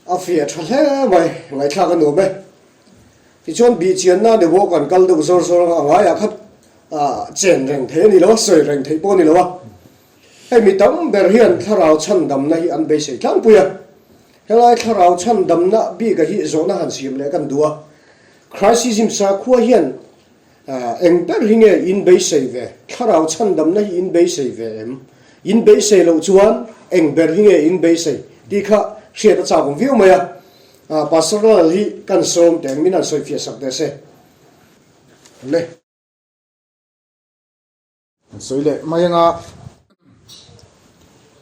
A fiah tha hle mai, ngaihthlak a nuam e. Tichuan bihchianna ni bawk an kal deuh zawr zawr anga a ngaiah kha chen reng thei a ni lo a, sawi reng theih pawh a ni lo a. Hei mi tam ber hian thlarau chhandamna hi an beisei tlangpui a. Helai thlarau chhandamna bika hi zawhna han siam leh kan duh a. Christism sakhua hian Eng ber hi nge in beisei ve? Thlarau chhandamna hi in beisei ve em? In beisei loh chuan eng ber hi nge in beisei? Tih kha hriat a chak awm viau mai a. Pastor Lal hi kan sawm teh min han sawifiah sak teh se. Le. An sawi leh mai anga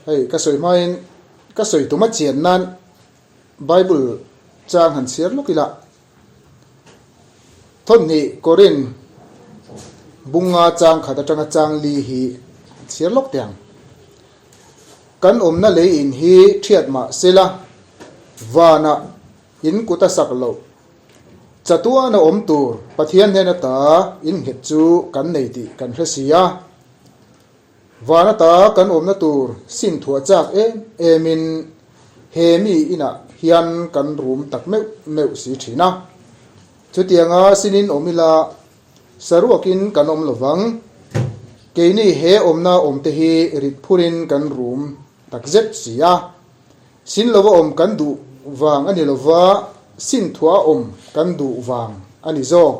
hei ka sawi hmain ka sawi tum a chian nan Bible chang han chhiar lawk ila Thawmhnih Korin bunga chang khat atanga chang li hi han chhiar lawk teh ang. Kan awmna lei in hi thiat mah sela vanah in kut a sak loh Chatuan a awm tur Pathian hnen ata innghet chu kan nei tih kan hre si a. Van ata kan awmna tur sin thuah chak em emin he mi inah hian kan rum tak meuh meuh si thin a. Chutianga sinin awm ila saruakin kan awm lovang. Keini he awmna awmte hi rit phurin kan rum tak zet si a. Sin lova awm kan duh vang a ni lova, sin thuah awm kan duh vang a ni zawk.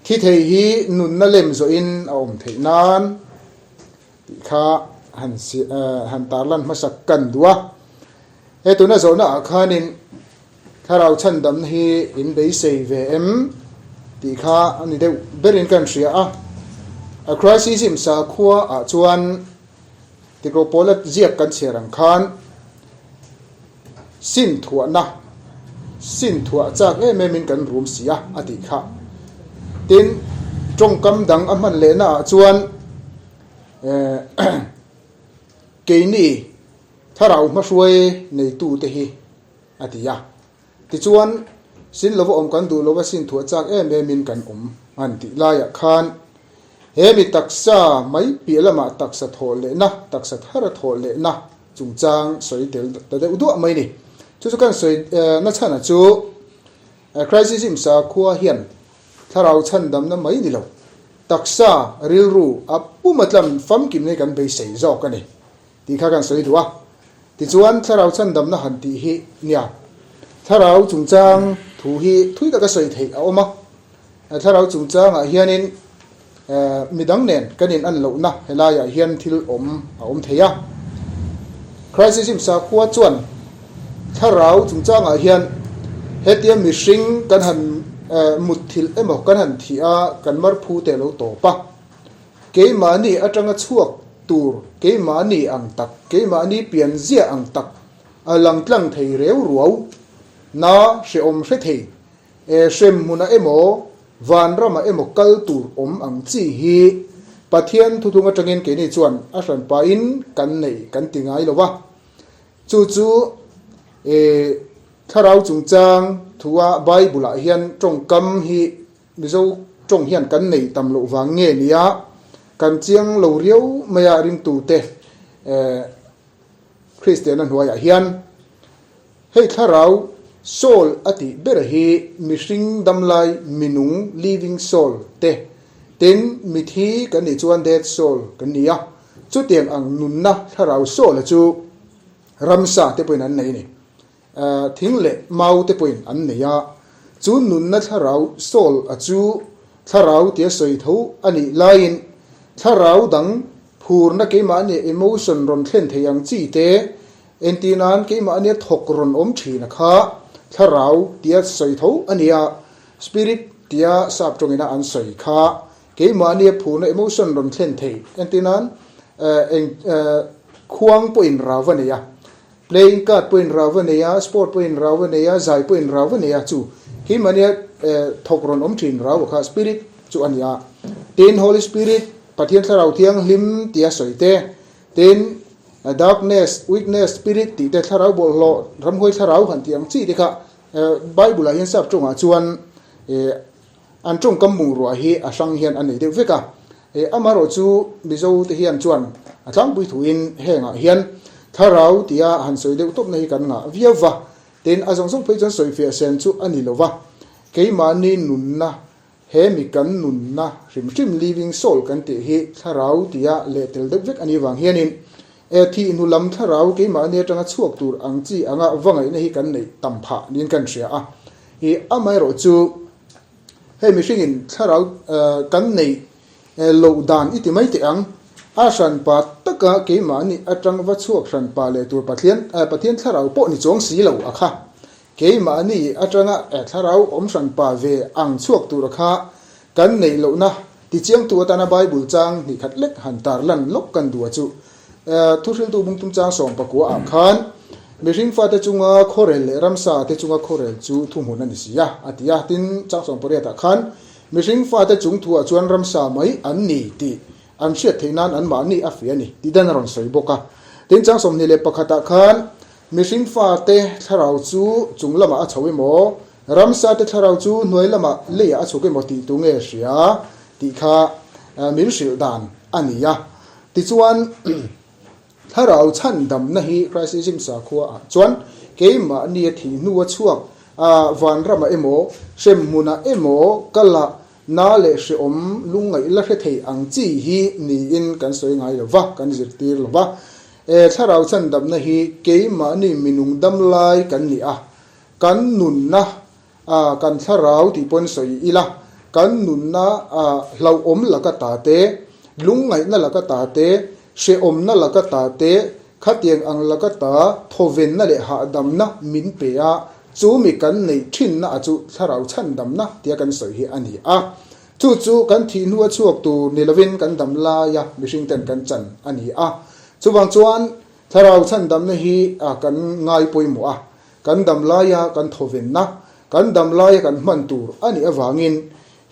Thi thei hi nunna lem zawhin a awm theih nan tih kha han han tarlan hmasak kan duh a. He tuna zawhna ah khanin thlarau chhandamna hi in beisei ve em tih kha a ni deuh berin kan hria a. A Christism sakhua ah chuan Tikro Paula ziak kan chhiar ang khan sin thuahna, sin thuah chak em emin kan rum si a, a tih kha. Tin, tawngkam dang a hman lehna ah chuan keini thlarau hmahruai neitute hi a ti a. Tichuan, sin lova awm kan duh lova sin thuah chak em emin kan awm an tih laiah khan He mi taksa mai piah lamah taksa thawh lehna, taksa thar a thawh lehna chungchang sawi tel ta deuh duah mai ni. Chu chu kan sawi nachhana chu Christism sakhua hian thlarau chhandamna mai ni lo, taksa rilru a pum a tlam famkimna hi kan beisei zawk a ni tih kha kan sawi duh a. Tichuan thlarau chhandamna han tih hi nia, thlarau chungchang thu hi thui taka sawi theih a awm a. Thlarau chungchangah hianin midang nen kan in an lohna helaiah hian thil awm a awm thei a. Christism sakhua chuan thlarau chungchangah hian hetia mihring kan han mutthilh emaw kan han thih a, kan mar phu te a lo tawp a. Keimahni atanga chhuak tur keimahni ang tak, keimahni pianzia ang tak a lang tlang thei reu ruau na hrehawm hre thei E hrem hmunah emaw, vanramah emaw kal tur awm ang chi hi Pathian thuthung atangin keini chuan a hranpain kan nei kan ti ngai lo va. Chu chu e thlarau chungchang thua Bible-ah hian tawngkam hi Mizo tawng hian kan nei tam loh vang nge nia kan chiang lo riau mai a ringtute e Kristianna hnuaiah hian Hei thlarau, soul, a tih ber hi mihring damlai minung, living soul, te tin mithi kan nih chuan dead soul kan ni a. Chutiang ang nunna thlarau soul a chu ramsa te pawhin an nei a ni. Thing leh mau te pawhin an nei a. Chu nunna thlarau soul a chu thlarau tia sawi tho a nih laiin thlarau dang phurna keimahni emotion rawn thlen thei ang chi te Entir nan keimahnia thawk rawn awm thin a kha thlarau tia sawi tho a nia, spirit tia sap tawngina an sawi kha keimahnia phurna emotion rawn thlen thei. Entir nan eng khuang pawhin rau va nei a, playing card pawhin rau va nei a, sport pawhin rau va nei a, zai pawhin rau va nei a, chu keimahnia thawk rawn awm thin rau a kha spirit chu a nia. Tin, Holy Spirit, Pathian Thlarau Thianghlim tia sawi te, Tin, darkness, weakness, spirit tih te thlarau bawlhhlawh, ramhuai thlarau han tih ang chi te kha Bible ah hian sap tawngah chuan an tawngkam bungrua hi a hrang hian a nei deuh vek a. Amaherawh chu Mizo te hian chuan a tlangpui thuin hengah hian thlarau tia han sawi deuh tawpna hi kan ngah viau va. Tin, a zawng zawng phei chuan sawifiah sen chu a ni lo va, keimahni nunna, he mi kan nunna hrim hrim living soul kan tih hi thlarau tia leh tel deuh vek a nih vang hianin e thih hnu lam thlarau keimahni atanga chhuak tur ang chi anga va ngaihna hi kan neih tam phah niin kan hria a. I amaherawh chu hei mihringin thlarau kan neih Loh dan i ti mai teh ang. A hranpa taka keimahni atang va chhuak hranpa leh tur Pathian Pathian thlarau pawh ni chuang si lo a kha. Keimahni atanga thlarau awm hranpa ve ang chhuak tur a kha kan neih lohna tichiangtu atana Bible chang hnih khat lek han tar lan lawk kan duh a chu. Thuhriltu bungtum chang 19 ah khan mihring fate chunga khawrel leh ramsa te chunga khawrel chu thuhmun a ni si a, a ti a. Tin, chang 18 ah khan Mihring fate chung thuah chuan ramsa mai an ni tih an hriat theih nan anmahni a fih a ni tih dan a rawn sawi bawk a. Tin, chang 21 ah khan mihring fate thlarau chu chung lamah a chho emaw, ramsa te thlarau chu hnuai lamah leiah a chhuk emaw tih tu nge hria tih kha min hrilh dan a ni a. Tichuan. Thlarau chhandamna hi Christism sakhua ah chuan keimahni a thih hnu a chhuak a vanramah emaw hremhmunah emaw kal a na leh hreawm lungngaih la hre thei ang chi hi niin kan sawi ngai lo va, kan zirtir lo va. E thlarau chhandamna hi keimahni minung dam lai kan ni a, kan nunna A, kan thlarau tih pawn sawi ila, kan nunna a hlauhawm laka ta te, lungngaihna laka ta te, hrehawmna laka ta te, khatiang ang laka ta thawvenna leh hahdamna min pe a, chu mi kan neih thinna a chu thlarau chhandamna tia kan sawi hi a ni a. Chu chu kan thih hnu a chhuak tur ni lovin kan dam laia mihring ten kan chan a ni a. Chuvang chuan thlarau chhandamna hi kan ngai pawimawh a, Kan dam laia kan thawvenna, kan dam laia kan hman tur a nih avangin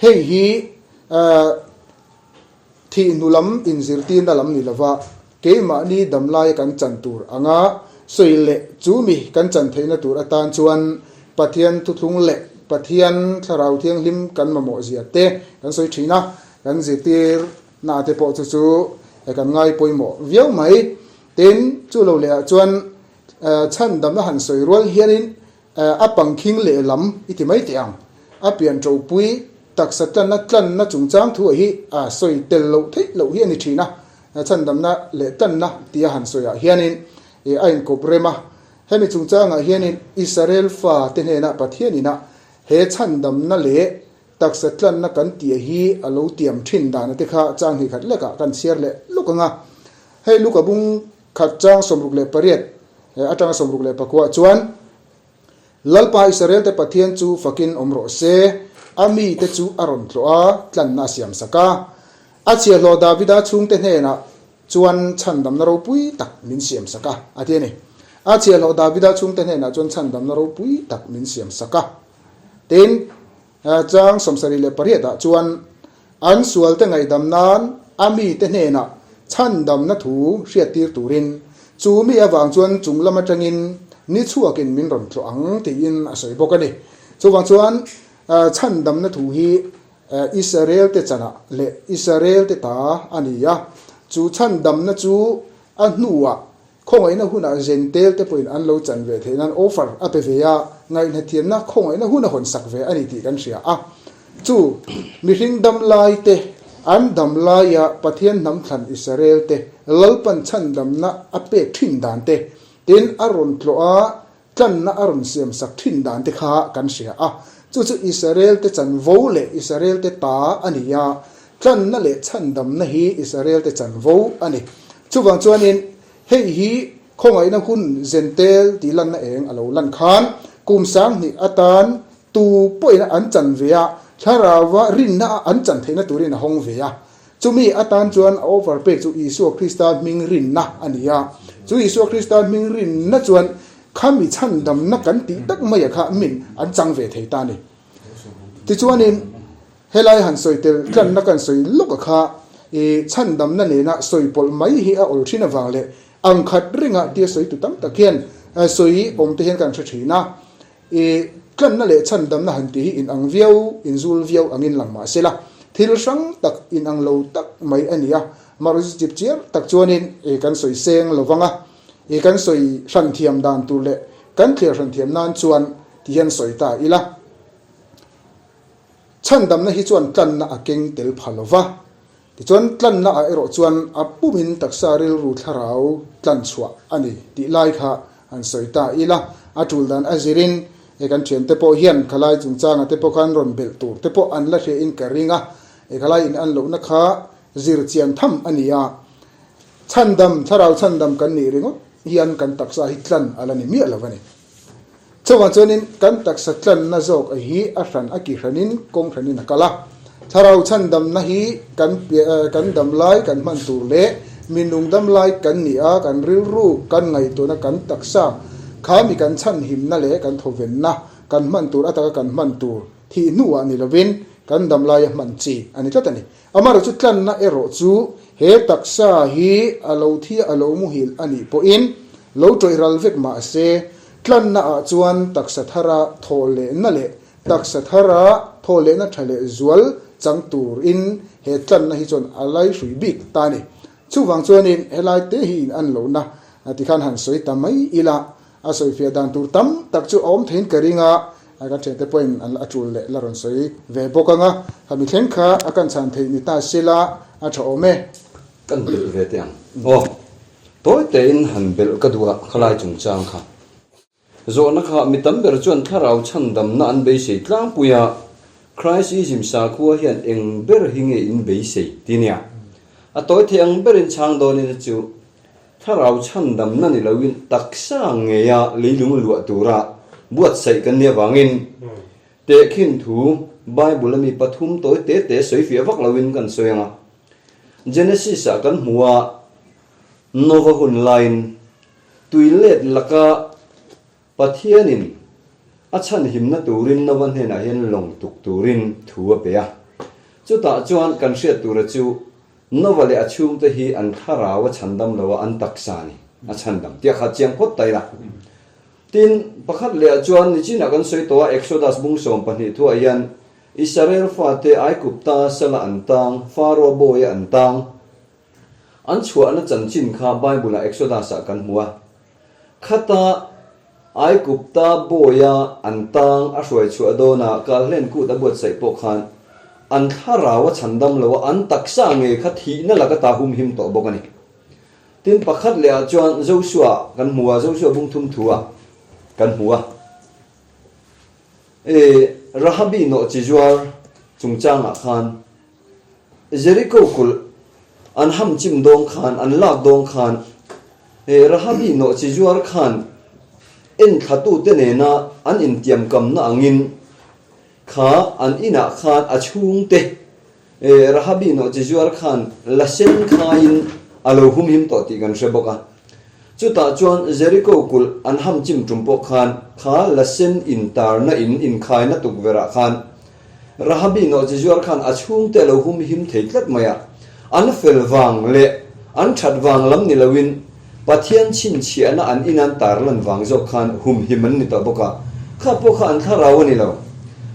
hei hi thih hnu lam inzirtirna lam ni lova keimahni dam laia kan chan tur anga sawi leh chu mi kan chan theihna tur atan chuan Pathian thuthlung leh Pathian Thlarau Thianghlim kan mamawh zia te kan sawi thin a, kan zirtirna te pawh chu chu kan ngai pawimawh viau mai. Tin, chu lo lehah chuan Chhandamna han sawi rual hianin a pangkhing lehlam i ti mai teh ang. A pian ṭopui taksa tlanna tlanna chungchang thu ah hi a sawi tel loh theih loh hi a ni ṭhin a. Chhandamna leh tlanna tia han sawiah hianin a inkawp rem a. Hemi chungchangah hianin Israel fate hnena Pathian inah he chhandamna leh taksa tlanna kan tih hi a lo tiam ṭhin dana te kha chang hnih khat lekah kan chhiar leh luk ang a. Hei Luka bung Khat chang 68 atanga 69 chuan, Lalpa Israelte Pathian chu fakin awm rawh se, a mite chu a rawn tlawh a, tlanna a siam sak a. A chhiahhlawh Davida chhungte hnenah chuan chhandamna ropui tak min siam sak a, a ti a ni. A chhiahhlawh Davida chhungte hnenah chuan chhandamna ropui tak min siam sak a. Tin, Chang 78 ah chuan an sualte ngaihdam nan a mite hnenah chhandamna thu hriattir turin chu mi avang chuan chung lam atangin ni chhuakin min rawn tlawh ang tiin a sawi bawk a ni. Chuvang chuan chhandamna thu hi Israel-te chanah leh Israel-te ta a ni a, chu chhandamna chu a hnuah Khawngaihna hunah Zentel te pawhin an lo chan ve theih nan offer a pe ve a, ngaihnathiamna khawngaihna hun a hawn sak ve a ni tih kan hria a. Chu mihring dam lai te, an dam laia Pathian hnam thlan Israel te Lalpan chhandamna a pek thin dan te, tin a rawn tlawh a, Tlanna a rawn siam sak thin dan te kha kan hria a, chu chu Israel te chanvo leh Israel te ta a ni a, tlanna leh chhandamna hi Israel te chanvo a ni. Chuvang chuanin hei hi khawngaihna hun zentel tih lanna eng a lo lan khan kum 2000 atan tu pawhin an chan ve a, thlarauva rinna a an chan theihna turin a hawng ve a. Chumi atan chuan a offer pek chu Isua Krista hming rinna a ni a. Chu Isua Krista hming rinna chuan khami chhandamna kan tih tak maia kha min an chang ve thei ta a ni. Tichuanin helai han sawi tel tlanna kan sawi lawk a kha i chhandamna nena sawi pawlh mai hi a awl thin avang leh ang khat ringa tia sawi tu tam tak hian sawi awm te hian kan hre thin a. I tlanna leh chhandamna han tih hi inang viau, inzul viau angin lang mah sela, thil hrang tak inang lo tak mai a ni a. Maruzi chip chiar tak chuanin i kan sawi seng lo vang a, i kan sawi hran thiam dan tur leh Kan thliar hran thiam nan chuan ti hian sawi ta ila. Chhandamna hi chuan tlanna a keng tel pha lo va. Tichuan tlanna ah erawh chuan a pumin taksa rilru thlarau tlan chhuah a ni tih lai kha han sawi ta ila. A tul dan a zirin he kan thiante pawh hian khalai chungchanga te pawh khan rawn belh tur te pawh an la hria in ka ring a. He khalai in an lohna kha zir chian tham a ni a. Chhandam, thlarau chhandam kan nih ringawt hian kan taksa hi tlan a la ni miah lo a ni. Chuvang chuanin kan taksa tlanna zawk hi a hran a ki hranin kawng hranin a kal a. Thlarau chhandamna hi kan kan dam lai kan hman tur leh mi nung dam lai kan ni a, kan rilru, kan ngaihtuahna, kan taksa kha mi kan chhanhimna leh kan thawvenna kan hman tur ataka kan hman tur thih hnuah ni lovin kan dam laia hman chi a ni tlat a ni. Amaherawhchu tlanna erawh chu he taksa hi a lo thi a lo muhil a nih pawhin lo tawih ral vek mah se, tlanna ah chuan taksa thara thawh lehna leh taksa thara thawh lehna tha leh zual chang turin he tlanna hi chuan a laihrui bik ta a ni. Chuvang chuanin helai te hi in an lohna tikhan han sawi ta mai ila A sawifiah dan tur tam tak chu a awm theiin ka ring a, kan thiante pawhin an a tul leh la rawn sawi ve bawk ang a, khami thleng kha a kan chhan theih ni ta sela a tha awm e. Kan belh ve teh ang. Aw, tawi tein han belh ka duh a, khalai chungchang kha. Zawhna kha mi tam ber chuan thlarau chhandamna an beisei tlangpui a, Christism sakhua hian eng ber hi nge in beisei ti nia. A tawi thei ang berin chhang dawnin a chu Thlarau chhandamna ni loin taksa ngeia leilung luah tura buatsaih kan nih avangin tehkhin thu Bible a mi pathum tawi te te sawifiah vak loin kan sawi ang a. Genesis-ah kan hmu a, Nova hun laiin tui let laka Pathianin a chhanhimna turin Nova hnenah hian lawng tuk turin thu a pe a. Chutah chuan kan hriat tura chu Nova leh a chhungte hi an thlarau a chhandam lo a, an taksa a ni, a chhandam tih a khat chiang phawt ta ila. Tin, pakhat lehah chuan nichinah kan sawi tawh a, Exodus bung 12 thuah hian Israel fate Aigupta sala an tang, Faro bawia an tang, an chhuahna chanchin kha Bible-ah Exodus-ah kan hmu a. Khata Aigupta bawia an tang a hruai chhuah dawnah Kalhlen kut a buatsaih pawh khan an thlarau a chhandam lo a, an taksa ngei kha thihna laka ta humhim tawh bawk a ni. Tin, pakhat lehah chuan Joshua kan hmu a, Joshua bung thum thu-ah kan hmu a. E, Rahabi nawhchi zuar chungchangah khan Jeriko kulh an ham chim dawng khan, an lak dawng khan, he Rahabi nawhchi zuar khan enthlatute nena an intiamkamna angin kha an inah khan a chhungte Rahabi nawhchi zuar khan la sen khaiin a lo humhim tawh tih kan hre bawk a. Chutah chuan Jeriko kulh an ham chim tum pawh khan kha la sen intarna in inkhaina tukverhah khan Rahabi nawhchi zuar khan a chhungte a lo hum him thei tlat mai a, an fel vang leh an that vang lam ni loin Pathian chhinchhiahna an in an tarlan vang zawk khan hum him an ni tawh bawk a, kha pawh kha an thlarau a ni lo.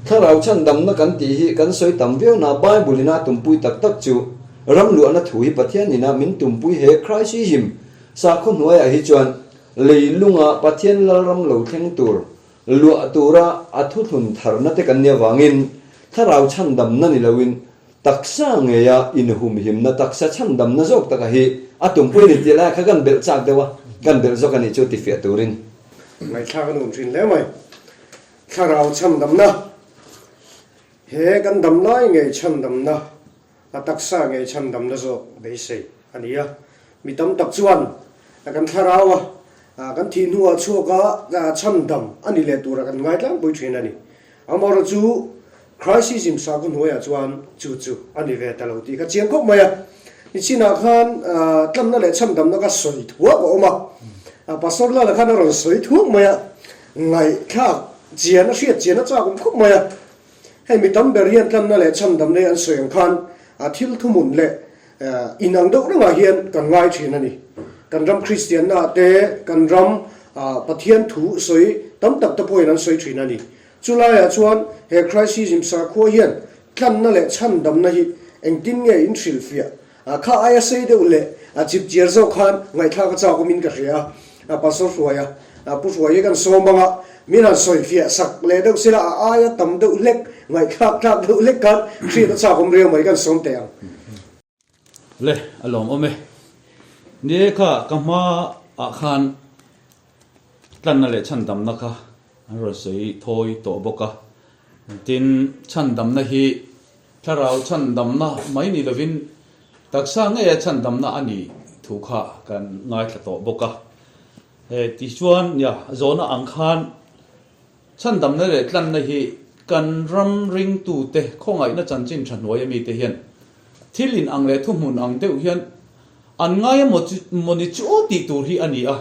Thlarau chhandamna kan tih hi kan sawi tam viau na Bible ina tumpui tak tak chu ram luahna thu hi Pathian ina min tumpui he Christism sakhaw hnuaiah hi chuan leilunga Pathian Lalram lo thleng tur Luah tura a thuthlun tharna te kan nih avangin thlarau chhandamna ni loin taksa ngeia inhumhimna taksa chhandamna zawk taka hi a tumpui a ni tih lai kha kan belh chak deuh a, kan belh zawk a nih chu tifiah turin. Ngaihthlak a nuam thin hle mai. Thlarau chhandamna, he kan dam lai ngei chhandamna A taksa ngei chhandamna zawk beisei a ni a. Mi tam tak chuan kan thlarau a kan thih hnuah chhuak a chhandam a ni leh tura kan ngai tlangpui thin a ni. Amaherawh chu Christism sakhaw hnuaiah chuan chu chu a ni ve ta lo tih kha chiang khawp mai a. Nichinah khan tlanna leh chhandamna kha sawi thuak a awm a. Pastor Lala khan a rawn sawi thuak mai a, ngaihthlak chian a hriat chian a chak awm khawp mai a. Hei mi tam ber hian tlanna leh chhandamna hi an sawi ang khan thil thuhmun leh inang deuh rengah hian kan ngai thin a ni. Kan ram Kristianna ah te, kan ram Pathian thu sawi tam tak te pawhin an sawi thin a ni. Chulaiah chuan he Christism sakhua hian tlanna leh chhandamna hi engtin nge in hrilhfiah Kha aia sei deuh leh a chip chiar zawk khan ngaihthlak a chak awmin ka hria a, Pastor Hruaia. Pu Hruai hi kan sawm ang a, min han sawi fiah sak leh deuh sila a aia tam deuh hlek, ngaihthlak tlak deuh hlek khan hriat a chak awm riau mai kan sawm teh ang. Le, a lawm awm e. Ni e kha, ka hma ah khan tlanna leh chhandamna kha an rawn sawi thawi tawh bawk a. Tin, chhandamna hi thlarau chhandamna mai ni lovin taksa ngeia chhandamna a nih thu kha kan ngaithla tawh bawk a. Tichuan, nia, zawhna ang khan Chhandamna leh tlanna hi kan ram ringtute khawngaihna chanchin tha hnuai amite hian thil in ang leh thuhmun ang deuh hian an ngai a mawni chu aw tih tur hi a ni a,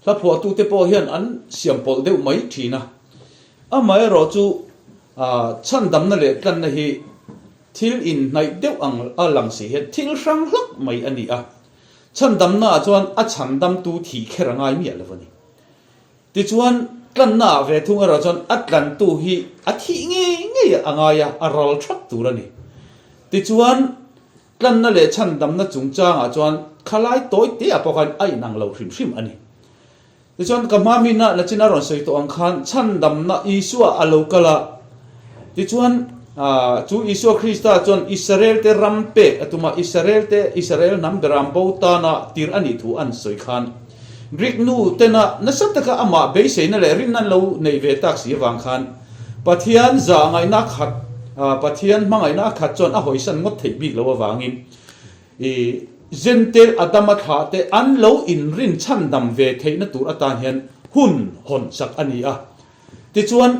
hla phuahtute pawh hian an siam pawlh deuh mai thin a. Amaherawh chu chhandamna leh tlanna hi thil inhnaih deuh ang a lang si hian thil hrang hlak mai a ni a, chhandamna ah chuan a chhandamtu thih kher a ngai miah lo a ni. Tichuan, tlannaah ve thung erawh chuan a tlantu hi a thih ngei ngei a ngai a, a ral that tur a ni. Tichuan, tlanna leh chhandamna chungchangah chuan khalai tawi teah pawh khan a inang lo hrim hrim a ni. Tichuan, ka hma hmina Lachin a rawn sawi tawh ang khan chhandamna Isua a lo kal a, tichuan, chu Isua Krista chuan Israelte ram pek a tum a, Israelte, Israel hnam beram bo tana tir a nih thu an sawi khan, Greek nu tena nasa taka amah beiseina leh rinna an lo neih ve tak si avang khan Pathian zah ngaihna a khat, Pathian hmangaihna a khat chuan a hawisan ngawt theih bik lo avangin i Jentail Adama thlah te an lo inrin chhandam ve theihna tur atan hian hun hawn sak a ni a. Tichuan,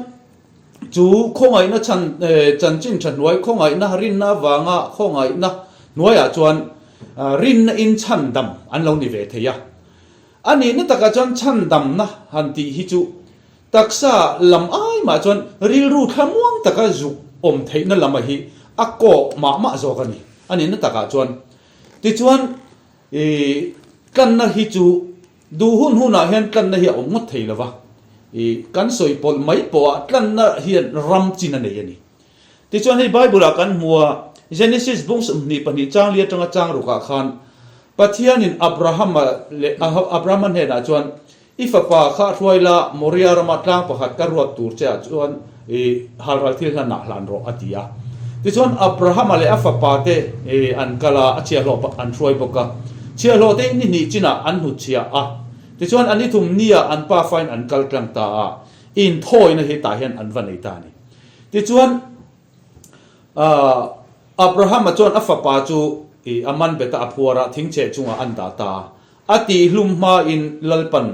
chu khawngaihna chhan chanchin tha hnuai khawngaihna rinna avanga khawngaihna hnuaiah chuan rinna in chhandam an lo ni ve thei a. A nihna takah chuan chhandamna han tih hi chu taksa lam ai mah chuan rilru thlamuang taka zuk awm theihna lama hi a kawk mah mah zawk a ni, a nihna takah chuan. Tichuan, i tlanna hi chu Duh hun hunah hian tlanna hi a awm ngawt thei lo va, i kan sawi pawlh mai pawhah tlanna hian ram chin a nei a ni. Tichuan hei Bible-ah kan hmu a, Genesis bung 22 chang li atanga chang rukah khan Pathianin Abrahama leh Abrahama hnenah chuan I fapa kha hruai la, Moria rama tlang pakhat ka ruat tur che ah chuan i halral thil hlan ah hlan rawh a ti a. Tichuan Abrahama leh a fapa te an kal a, a chhiahhlawh an hruai bawk a. Chhiahhlawh te ni hnih chinah an hnutchhiah a. Tichuan a ni thum nia an pa fain an kal tlang ta a, inthawina hi tah hian an va nei ta a ni. Tichuan Abrahama chuan a fapa chu a man bet a, a phuar a, thingcheh chungah an dah ta a. A tihlum hmain Lalpan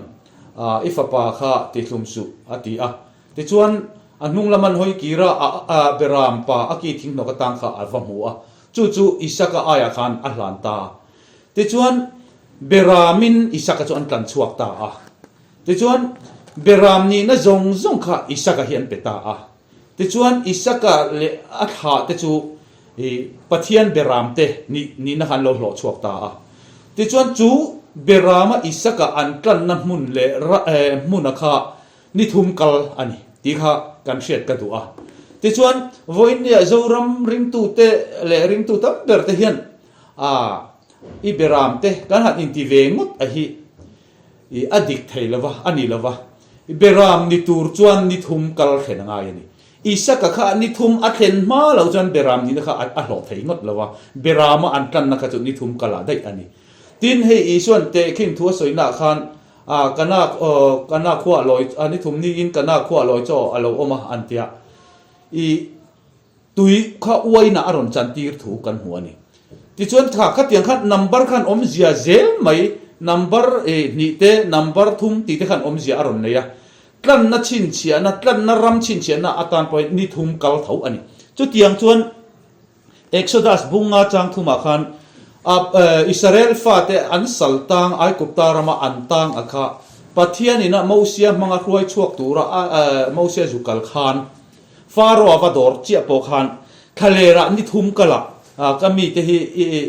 i fapa kha tihlum suh a ti a. Tichuan, a hnung lam an hawi kir a, a beram pa a ki thinghnawk atang kha a va hmu a, chu chu Isaka aiah khan a hlan ta a. Tichuan, beramin Isaka chu an tlan chhuak ta a. Tichuan, beram nihna zawng zawng kha Isaka hi an pe ta a. Tichuan, Isaka leh a thlah te chu Pathian beram te nih nihna kha an lo hlawh chhuak ta a. Tichuan, chu berama Isaka an tlanna hmun leh hmuna kha Ni thum kal a ni tih kha kan hriat ka duh a. Tichuan, vawiinnia Zoram ringtute leh ringtu tam ber te hian a i beram te kan han inti ve ngawt a hi i a dik thei lo va, a ni lo va. I beram ni tur chuan ni thum kal thlen a ngai a ni. Isaka kha ni thum a thlen hma lo chuan beram nihna kha a hlawh thei ngawt lo va, berama an tlanna kha chu ni thum kal ah daih a ni. Tin, hei Isuan tehkhin thu a sawinaah khan A, Kana, aw, Kana khuah lawi, a ni thum niin Kana khuah lawi chaw a lo awm a, an ti a. I tui kha uaina a rawn chantir thu kan hmu a ni. Tichuan kha, khatiang khan number khan awmzia zel mai, number i hnih te, number thum tih te khan awmzia a rawn nei a. Tlanna chhinchhiahna, tlanna ram chhinchhiahna atan pawhin ni thum kal tho a ni. Chutiang chuan Exodus bunga chang thumah khan Israel fate an sal tang Aigupta rama an tang a kha Pathian ina Mosia hmanga hruai chhuak tura Mosia zu kal khan Pharaoh-a va dawr chiah pawh khan thlalerah ni thum kala ka mite hi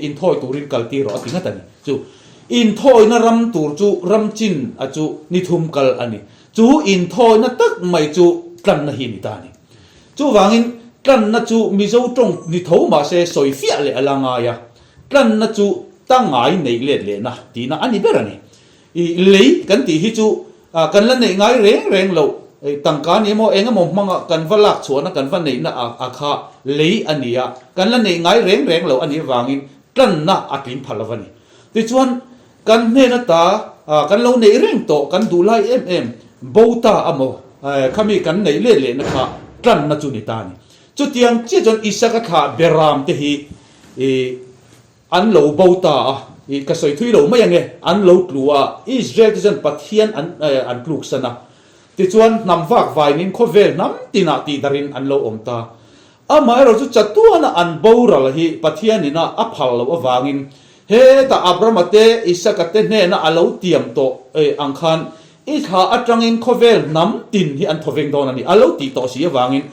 inthawi turin kal tir rawh a ti ngat a ni. Chu inthawina ram tur chu ram chin a chu ni thum kal a ni. Chu inthawina tak mai chu tlanna hi a ni ta a ni. Chuvangin, tlanna chu Mizo tawng ni tho mah se sawi fiah leh a la ngai a, tlanna chu ta ngai neih let lehna tihna a ni ber a ni. I lei kan tih hi chu Kan la neih ngai reng reng loh tangka ni emaw eng emaw hmanga kan va lak chhuahna kan va neihna a kha lei a ni a, kan la neih ngai reng reng loh a nih avangin tlanna a tling pha lo a ni. Tichuan kan hnen ata kan lo neih reng tawh kan duh lai em em bo ta amaw khami kan neih let lehna kha tlanna chu ni ta a ni. Chutiang chiah chuan Isaka thlah Beram te hi An lo bo ta a, i ka sawi thui lo mai ange, an lo tlu a, Israel te chuan Pathian an an tluksan a, tichuan hnam vak vainin khawvel hnam tinah tihdarhin an lo awm ta. Amaherawh chu chatuana an boral hi Pathianin a a phal loh avangin hetah Abrahama te, Isaka te hnena a lo tiam tawh ang khan I thla atangin khawvel hnam tin hi an thawveng dawn a ni. A lo tih tawh si avangin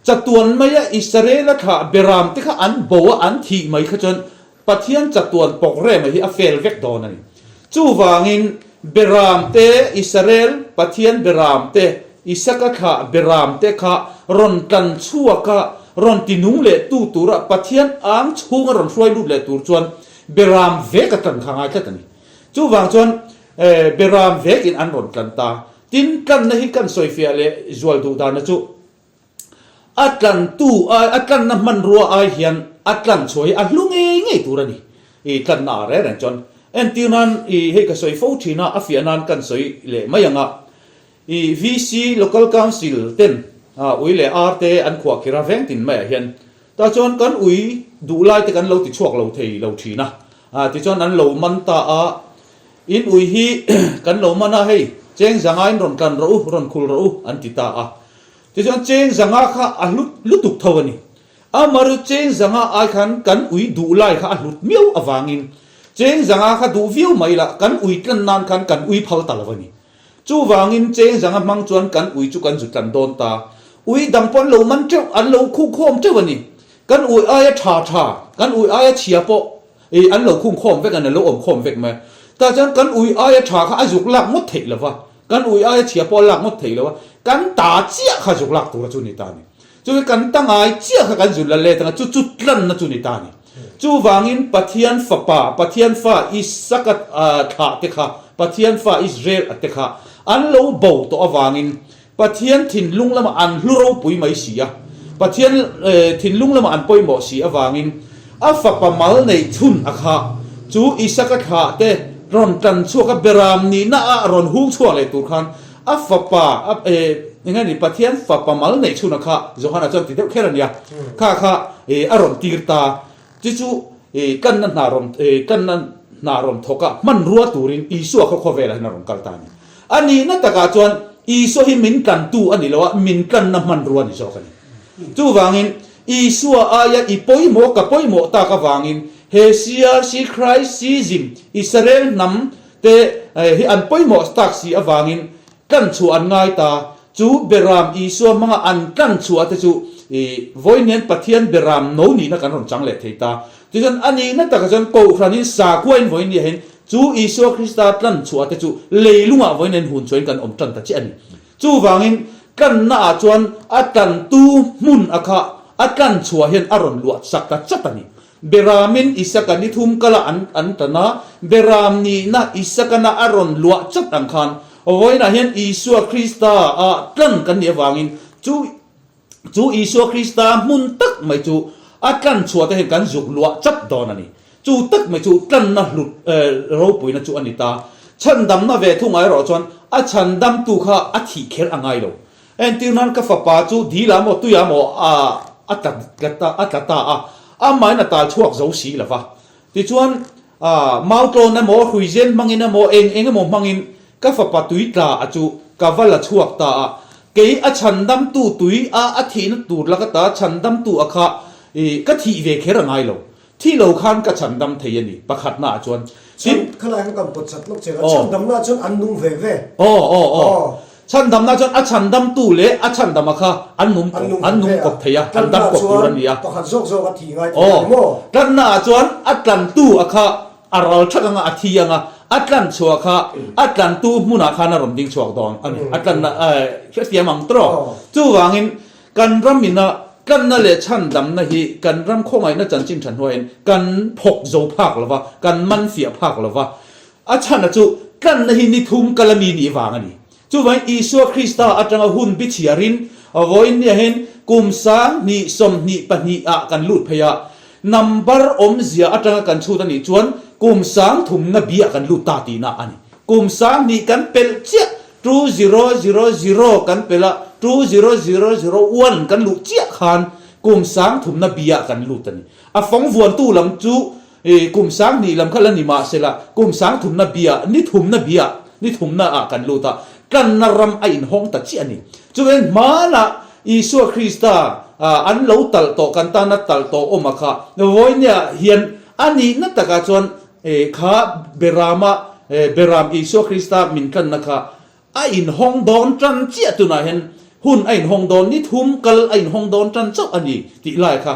chatuan maia Israela thlah beram te kha an bo a, an thih mai kha chuan Pathian chatuan pawk rema hi a fel vek dawn a ni. Chuvangin beram te, Israel Pathian beram te, Isaka thlah beram te kha rawn tlan chhuak a, rawn ti nung leh tu tura Pathian ang chhunga rawn hruai lut leh tur chuan beram vek a tlan kha ngai tlat a ni. Chuvang chuan Beram vekin an rawn tlan ta. Tin, tlanna hi kan sawifiah leh zual duh dana chu a tlantu ai, a tlanna hmanrua ai hian a tlan chhuah hi a hlu ngei ngei tur a ni. I tlanna ah reng reng chuan entir nan i hei ka sawi fo thin a, a fiah nan kan sawi leh mai ang a. I VC Local Council ten ui leh ar te an khuah khir a veng tin maiah hian tah chuan kan ui duh lai te kan lo ti chhuak lo thei lo thin a, tichuan an lo man ta a, in ui hi kan lo man a hei cheng zanga in rawn tlan rawh u, rawn khul rawh u an ti ta a, tichuan cheng zanga kha a hlut lutuk tho a ni. Amaru cheng zanga ai khan kan ui duh lai kha a hlut miau avangin cheng zanga kha duh viau mai la kan ui tlan nan khan kan ui phal ta lo a ni. Chuvangin cheng zanga hmang chuan kan ui chu kan zu tlan dawn ta. Ui dang pawh an lo man teuh, an lo khungkhawm teuh a ni. Kan ui aia tha tha, kan ui aia chhia pawh i an lo khungkhawm vek a ni, an lo awm khawm vek mai. Tah chuan kan ui aia tha kha a zuk lak ngawt theih lo va, kan ui aia chhia pawh a lak ngawt theih lo va, kan ta chiah kha zuk lak tura chu ni ta a ni. Chu hi kan ta ngai chiah kha kan zun la let anga chu chu tlanna chu ni ta a ni. Chuvangin Pathian fapa, Pathian fa Isaka thlah te kha, Pathian fa Israel a te kha an lo bo tawh avangin Pathian thinlung lamah an hlu ropui mai si a, Pathian thinlung lamah an pawimawh si avangin a fapa mal neih chhun a kha chu Isaka thlah te rawn tlan chhuak a, beram nihna a rawn hung chhuak leh tur khan A fapa, eng nge ni, Pathian fapa mal neih chhunah kha Johana chuan ti deuh kher a nia, kha kha a rawn tir ta. Chu chu kanna hna rawn, kanna hna rawn thawk a, hmanrua turin Isua khaw khawvelah hian a rawn kal ta a ni. A nihna takah chuan Isua hi min tlantu a ni lo a, min tlanna hmanrua a ni zawk a ni. Chuvangin Isua aia i pawimawh, ka pawimawh tak avangin he CRC Christism, Israel hnam Te hi an pawimawh tak si avangin tlan chhuah an ngai ta. Chu Beram Isua hmanga an tlan chhuah te chu i vawiin Pathian Beram no nihna kan rawn chang leh thei ta. Tichuan a nihna takah chuan Kohhranin sakhuain vawiin ni ahin chu Isua Krista tlan chhuah te chu leilungah vawiin hian hun chhuahin kan awm tan ta chiah a ni. Chuvangin tlanna ah chuan a tlantu hmun a kha a tlan chhuah hian a rawn luah sak ta chat a ni. Beramin Isaka ni thum kala an an tan a, Beram nihna Isakana a rawn luah chat ang khan vawiinah hian Isua Krista ah tlan kan nih avangin chu chu Isua Krista hmun tak mai chu a tlan chhuah te hian kan zuk luah chat dawn a ni. Chu tak mai chu tlanna hlut ropuina chu a ni ta. Chhandamna ve thungah erawh chuan a chhandamtu kha a thih kher a ngai lo. Entir nan ka fapa chu dil ah maw tui ah maw a tla a tla ta a, amahin a tal chhuak zo si lo va. Tichuan mau tlawn emaw hruizen hmangin emaw eng eng emaw hmangin ka fapa tui tla a chu ka va la chhuak ta a, kei a chhandamtu tui a a thihna tur laka ta chhandamtu a kha ka thih ve kher a ngai lo. Thi lo khan ka chhandam thei a ni, pakhatna ah chuan. Chhan, khalai kha kan pawt chat lawk che a, chhandamna chuan an nung ve ve. Aw, aw, aw. Chhandamna chuan a chhandamtu leh a chhandama kha an nung kawp, an nung kawp thei a, an dam kawp tur a ni a. Pakhat zawk zawk a thi ngai thei a ni maw? Tlanna ah chuan a tlantu a kha a ral thak anga a thi anga, a tlan chhuah kha a tlantu hmunah khan a rawn ding chhuak dawn a ni. A tlanna, hrethiam ang tawh. Chuvangin Kan ram ina tlanna leh chhandamna hi kan ram khawngaihna chanchin tha hnuaiin kan phawk zo phak lo va, kan man fiah phak lo va. A chhana chu tlanna hi ni thum kal a mi nih vang a ni. Chuvangin Isua Krista atanga hun bichhiarin vawiin nia hian kum 20 22 ah kan lut phei a, number awmzia atanga kan chhut a nih chuan kum sangthumna biah kan lut ta tihna a ni. Kum 2000 kan pelh chiah, 2000 kan pelh a, 20001 kan luh chiah khan kum sangthumna biah kan lut a ni. A fawng vuantu lam chu Kum 2000 lam kha la ni mah sela, kum sangthumna bia, ni thumna bia, ni thumna ah kan lut a, tlanna ram a inhawng ta chiah a ni. Chuvangin hmanah Isua Krista an lo talh tawh, kan tana talh tawh awm a kha, vawinia hian a nihna takah chuan kha Berama, Beram Isua Krista min tlanna kha A inhawng dawn tan chiah tunah hian hun a inhawng dawn, ni thum kal a inhawng dawn tan chauh a ni tih lai kha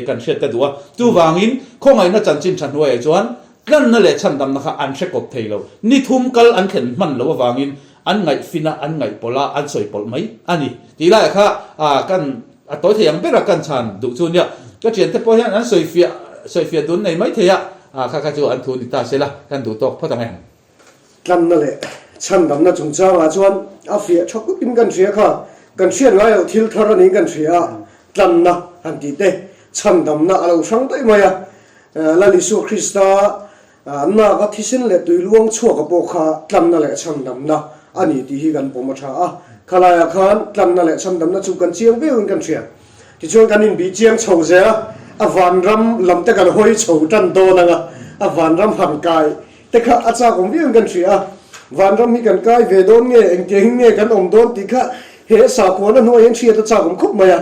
kan hriat ka duh a. Chuvangin khawngaihna chanchin tha hnuaiah chuan tlanna leh chhandamna kha an hre kawp thei lo. Ni thum kal an thlen hman loh avangin an ngaihfin a, an ngaihpawlh a, an sawi pawlh mai a ni tih laiah kha kan a tawi thei ang bera kan chhan duh chu nia. Ka thiante pawh hian an sawifiah sawifiah dun nei mai thei a, kha kha chu an thu ni ta sela kan duh tawk phawt ang e. Tlanna leh chhandamna chungchangah chuan a fiah tha khawpin kan hria kha, kan hriat ngai loh thil thar a niin kan hria a, tlanna han tih te, chhandamna a lo hrang daih mai a. Lal Isua Krista naka thisen leh tui luang chhuaka pawh kha tlanna leh chhandamna a ni tih hi kan pawm a tha a, khalaiah khan tlanna leh chhandamna chu kan chiang viauin kan hria. Tichuan kan inbih chiang chho zel a, a vanram lam te kan hawi chho tan dawn ang a, a vanram han kai Te kha a chak awm viau in kan hria a, vanram hi kan kai ve dawn nge, engtiang in nge kan awm dawn tih kha he sakhuana hnuai hian hriat a chak awm khawp mai a.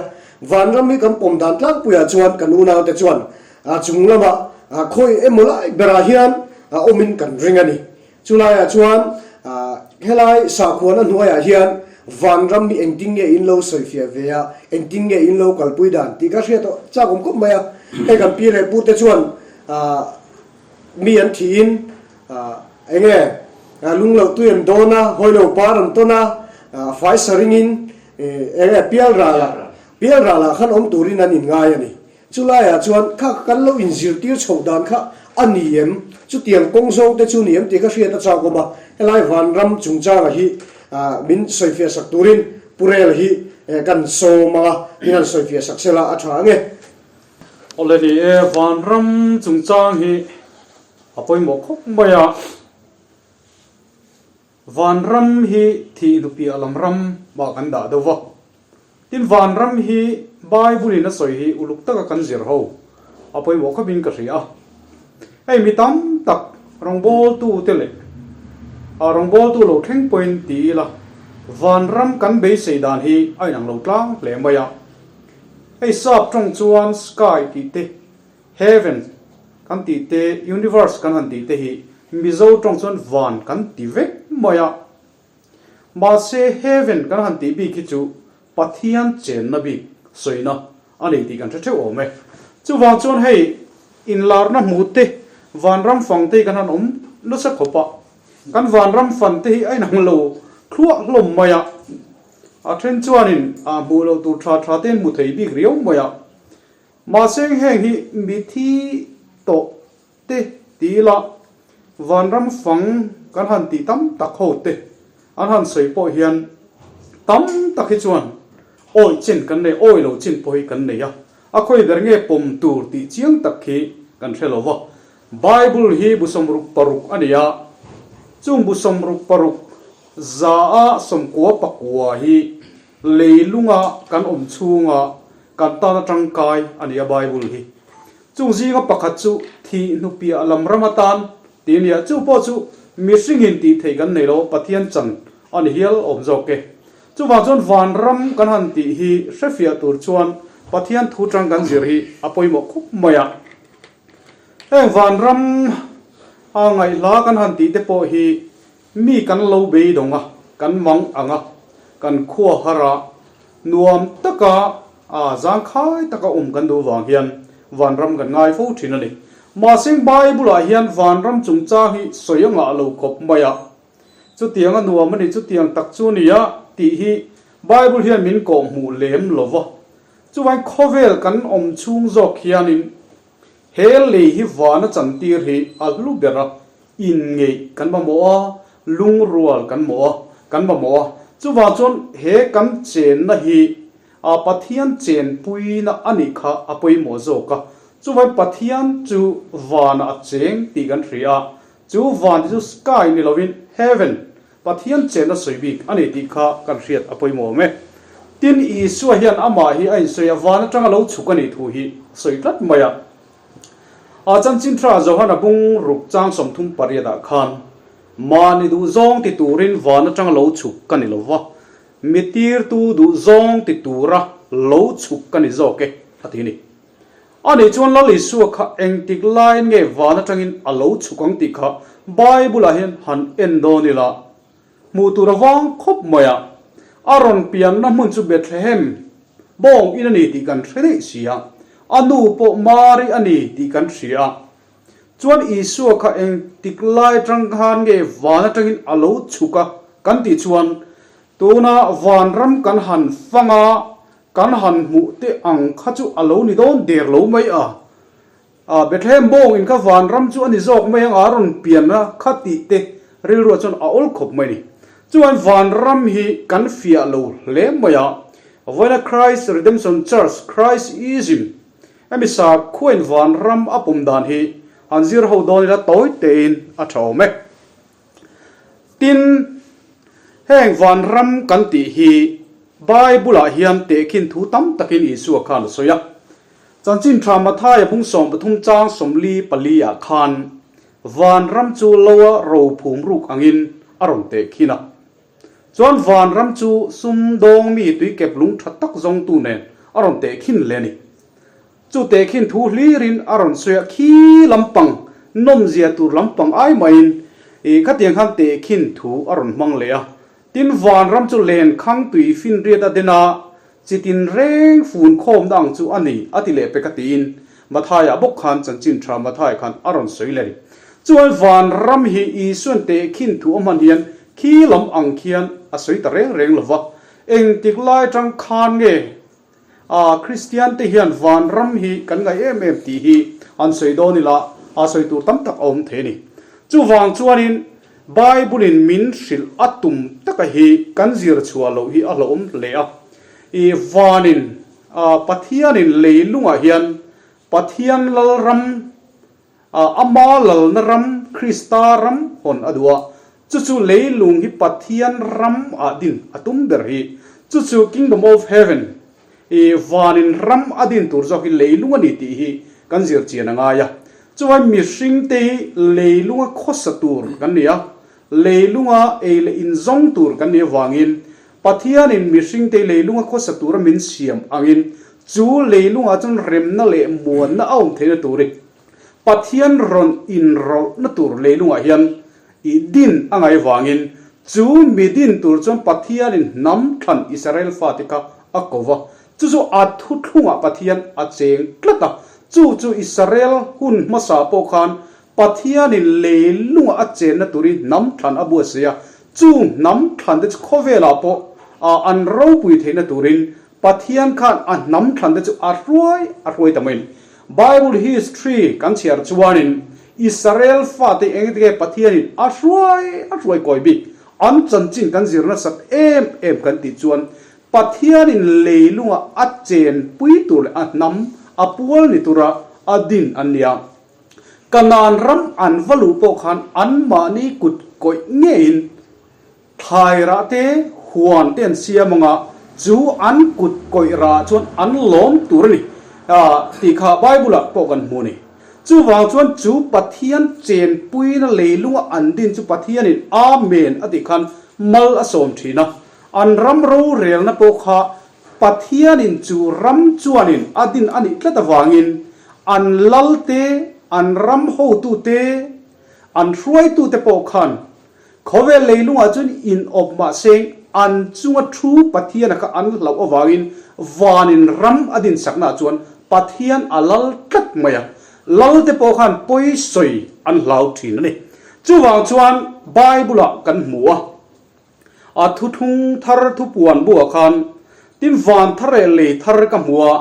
Vanram hi kan pawm dan tlangpuiah chuan kan unaute chuan a chung lamah khawi emaw lai berah hian awmin kan ring a ni. Chulaiah chuan helai sakhuana hnuaiah hian vanram hi engtin nge in lo sawifiah ve a, engtin nge in lo kalpui dan tih kha hriat a chak awm khawp mai a. Hei kan pi leh pute chuan Mi an thiin eng nge lungloh tui an dawn a, hawilo par an tawn a, fai sa ringin eng nge pial ralah pial ralah khan awm turin an inngai a ni. Chulaiah chuan kha kan lo inzirtir chhoh dan kha a ni em? Chutiang kawng zawng te chu ni em tih ka hriat a chak awm a, helai vanram chungchanga hi min sawifiah sak turin Pu Rel hi kan sawm ang a, min han sawifiah sak sela a tha ang e. Awle ni e, vanram chungchang hi a pawimawh khawp mai a. Vanram hi thih hnupiah lam ram ah kan dah deuh va. Tin vanram hi Bible in a sawi hi uluk taka kan zir ho a pawimawh khawpin ka hria a. Hei mi tam tak rawngbawltu te leh a rawngbawltu lo thleng pawhin ti ila vanram kan beisei dan hi a inang lo tlang hle mai a. Hei sap tawng chuan sky tih te, heaven kan tih te, universe kan han tih te hi Mizo tawng chuan van kan ti vek mai a. Mahse heaven kan han tih bik hi chu Pathian chenna bik sawina a ni tih kan hre theuh awm e. Chuvang chuan hei inlarna hmu te, vanram fang te hi kan han awm nasa khawp a. Kan vanram fan te hi a inang lo thluah hlawm mai a. A then chuanin a hmuh loh tur tha tha te an hmu thei bik riau mai a. Mahse heng hi mithi tawh te ti ila vanram fang kan han tih tam tak ho te an han sawi pawh hian tam tak hi chuan awih chin kan nei, awih lo chin pawh hi kan nei a. A khawi ber nge pawm tur tih chiang tak hi kan hre lo va. Bible hi bu 66 a ni a, chung bu 66 Za a 94 hi leilunga kan awm chhunga kan tana tangkai a ni a Bible hi. Chung zinga pakhat chu thih hnupiah lam ram atan tih a ni a, chu pawh chu mihringin tih theih kan nei lo, Pathian chan a ni hial awm zawk e. Chuvang chuan vanram kan han tih hi hrefiah tur chuan Pathian thu tang kan zir hi a pawimawh khawp mai a. Heng vanram a ngaihhla kan han tih te pawh hi Mi kan lo beidawng a, kan mang ang a, kan khua har a, nuam taka a zangkhai taka awm kan duh vang hian vanram kan ngai fo thin a ni. Mahse Bible-ah hian vanram chungchang hi sawi a ngah lo khawp mai a, chutiang a nuam a ni, chutiang tak chu a ni a tih hi Bible hian min kawhhmuh lem lo va. Chuvangin khawvel kan awm chhung zawk hianin He lei hi vana chantir hi a hlu ber a, inngeih kan mamawh a, lungrual kan mawh a. kan mamawh a. Chuvang chuan he kan chenna hi Pathian chenpuina a nih kha a pawimawh zawk a. Chuvangin Pathian chu vanah a cheng tih kan hria a, chu van chu sky ni lovin heaven, Pathian chenna sawi bik a ni tih kha kan hriat a pawimawh awm e. Tin, Isua hian amah hi a insawi a, van atanga lo chhuk a nih thu hi a sawi tlat mai a. A chanchin tha Johana bung ruk chang 38 ah khan, Mahni duhzawng ti turin van atanga lo chhuk ka ni lo va, mi tirtu duhzawng ti tura lo chhuk ka ni zawk e, a ti a ni. Ani chuan Lal Isua kha engtik laiin nge van atangin a lo chhuk ang tih kha Bible-ah hian han en dawn ila, hmuh tur a vang khawp mai a. A rawn pianna hmun chu Bethlehem bawng in a ni tih kan hre daih si a, a nu pawh Mari a ni tih kan hria a. Chuan Isua kha engtik lai atang khan nge van atangin a lo chhuk a kan tih chuan tuna vanram kan han fang a, Kan han hmuh te ang kha chu a lo ni dawn der lo mai a. A Bethlehem bawng in kha vanram chu a ni zawk mai ang a rawn pian a kha tih te rilruah chuan a awl khawp mai ni. Chuan vanram hi kan fiah lo hle mai a. Vawiina Christ Redemption Church, Christism, hemi sakhuain vanram a pawm dan hi han zir ho dawn ila tawi tein a tha awm e. Tin, heng vanram kan tih hi Bible-ah hian tehkhin thu tam takin Isua khan a sawi a. Chanchin tha Mathaia bung 13 chang 44 ah khan vanram chu loa rophum ruk angin a rawn tehkhin a. Chuan vanram chu sumdawng mi tuikep lung tha tak zawngtu nen a rawn tehkhin hle a ni. Chu tehkhin thu hlirin a rawn sawi a, khi lampang nawmzia tur lampang ai maiin ih khatiang khan tehkhin thu a rawn hmang leh a. Tin, vanram chu lenkhang tui finriat a den a, chitin reng fun khawmna ang chu a ni a ti leh pek a tiin Mathaia bawk khan chanchin tha Mathaia khan a rawn sawi leh a ni. Chuan vanram hi Isuan tehkhin thu a hman hian khi lam ang khian a sawi ta reng reng lo va, engtik lai atang khan nge A, Kristian te hian vanram hi kan ngaih em em tih hi an sawi dawn ila, a sawi tur tam tak a awm thei a ni. Chuvang chuanin Bible-in min hrilh a tum taka hi kan zir chhuah loh hi a hlauhawm hle a. I vanin, a, Pathianin leilungah hian Pathian Lalram, a, ama lalna ram, Krista ram hawn a duh a. Chu chu leilung hi Pathian ram ah din a tum ber hi. Chu chu Kingdom of Heaven, i vanin ram a din tur zawk hi leilung a ni tih hi kan zir chian a ngai a. Chuvai mihring te hi leilunga khawsa tur kan ni a, leilunga ei leh in zawng tur kan nih avangin Pathianin mihring te leilunga khawsa tura min siam angin chu leilungah chuan remna leh muanna a awm theihna turin Pathian rawn inrawlhna tur leilungah hian i din a ngaih vangin chu mi din tur chuan Pathianin hnam thlan Israel fate kha a ko va. Chu chu a thuthlungah Pathian a cheng tlat a. Chu chu Israel hun hmasa pawh khan Pathianin leilungah a chenna turin hnam thlan a buatsaih a. Chu hnam thlan te chu khawvelah pawh an ropui theihna turin Pathian khan a hnam thlan te chu a hruai a hruai ta mai a ni. Bible history kan chhiar chuanin Israel fate eng enge Pathianin a hruai a hruai kawi bik an chanchin kan zir nasat em em kan tih chuan Pathianin leilunga a chenpui tur leh a hnam a pual ni tura a din an ni a. Kanaan ram an va luh pawh khan anmahni kut kawih ngeiin Thlai rah te, huan te an siam ang a, chu an kut kawih rah chuan an lawm tur a ni tih kha Bible-ah pawh kan hmu a ni. Chuvang chuan chu Pathian chenpuina leilunga an din chu Pathianin Amen a tih khan mal a sawm thin a, an ram rorelna pawh kha Pathianin chu ram chuanin a din a nih tlat avangin an lal te, an ram hotute, an hruaitute pawh khan Khawvel leilungah chuan in awp mah seng an chunga thu Pathiana kha an hlauh avangin vanin ram a dinsaknaah chuan Pathian a lal tlat mai a, lalte pawh khan pawi sawi an hlau thin a ni. Chuvang chuan Bible-ah kan hmu a, a thuthlung thar thupuan buah khan tin van thar leh lei thar ka hmu a,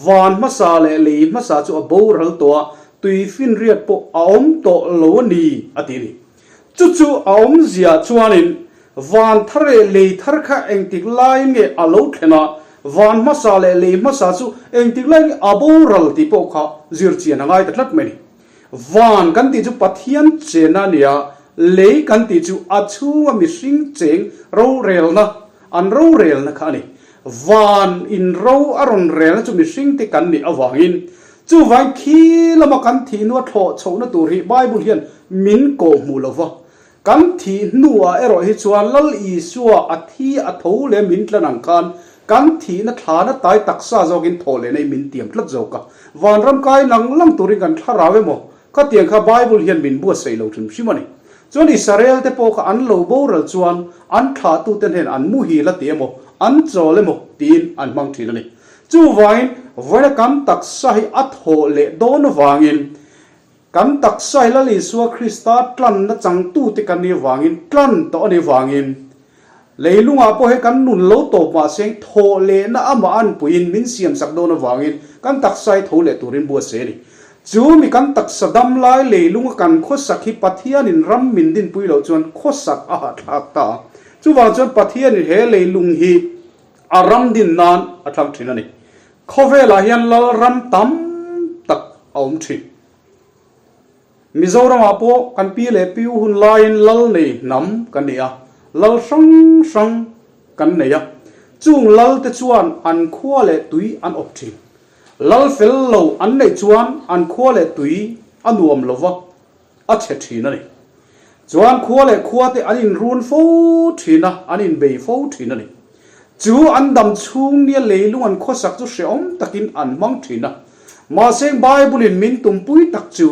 van hmasa leh lei hmasa chu a boral tawh a, tuifinriat pawh a awm tawh lo a ni a ti a ni. Chu chu a awmzia chuanin. Van thar leh lei thar kha engtik laiin nge a lo thlen a, van hmasa leh lei hmasa chu engtik laiin nge a boral tih pawh kha zir chian a ngai ta tlat mai a ni. Van kan tih chu Pathian chenna a ni a, lei kan tih chu a chhunga mihring cheng rorelna, an rorelna kha a ni. Van in ro a rawn relna chu mihringte kan nih avangin chuvangin khi lama kan thih hnua thlawh chhohna tur hi Bible hian min kawh hmuh lo va. Kan thih hnuah erawh hi chuan Lal Isua a thi a tho leh min tlan ang khan kan thihna thlana tai taksa zawkin thawh leh nei min tiam tlat zawk a. Vanram kai lang lang turin kan thlarau emaw khatiang kha Bible hian min buatsaih lo hrim hrim a ni. Chuan Israel te pawh kha an lo boral chuan an thlahtute hnen an muhil a ti emaw an chawl emaw tiin an hmang thin a ni. Chuvangin vawiina kan taksa hi a thawh leh dawn avangin Kan taksa hi Lal Isua Krista tlanna changtute kan nih avangin, tlan tawh a nih avangin, leilungah pawh hei kan nun lo tawp mahse thawh lehna amah anpuiin min siamsak dawn avangin kan taksa hi tho leh turin buatsaih a ni. Chu mi kan taksa dam lai leilunga kan khawsak hi Pathianin ram min dinpui loh chuan khawsak a hahthlak ta a. Chuvang chuan Pathianin he leilung hi a ram din nan a thlang thin a ni. Khawvelah hian lal ram tam tak a awm thin. Mizoramah pawh kan pi leh piu hun laiin lal nei hnam kan ni a, lal hrang hrang kan nei a. Chung lal te chuan an khua leh tui an awp thin. Lal fel lo an neih chuan an khua leh tui a nuam lo va. a chhe thin a ni. Chuan khua leh khua te an inrun fo thin a, an inbei fo thin a ni. Chu an dam chhung nia leilung an khawsak chu hrehawm takin an hmang thin a. Mahse Bible-in min tumpui tak chu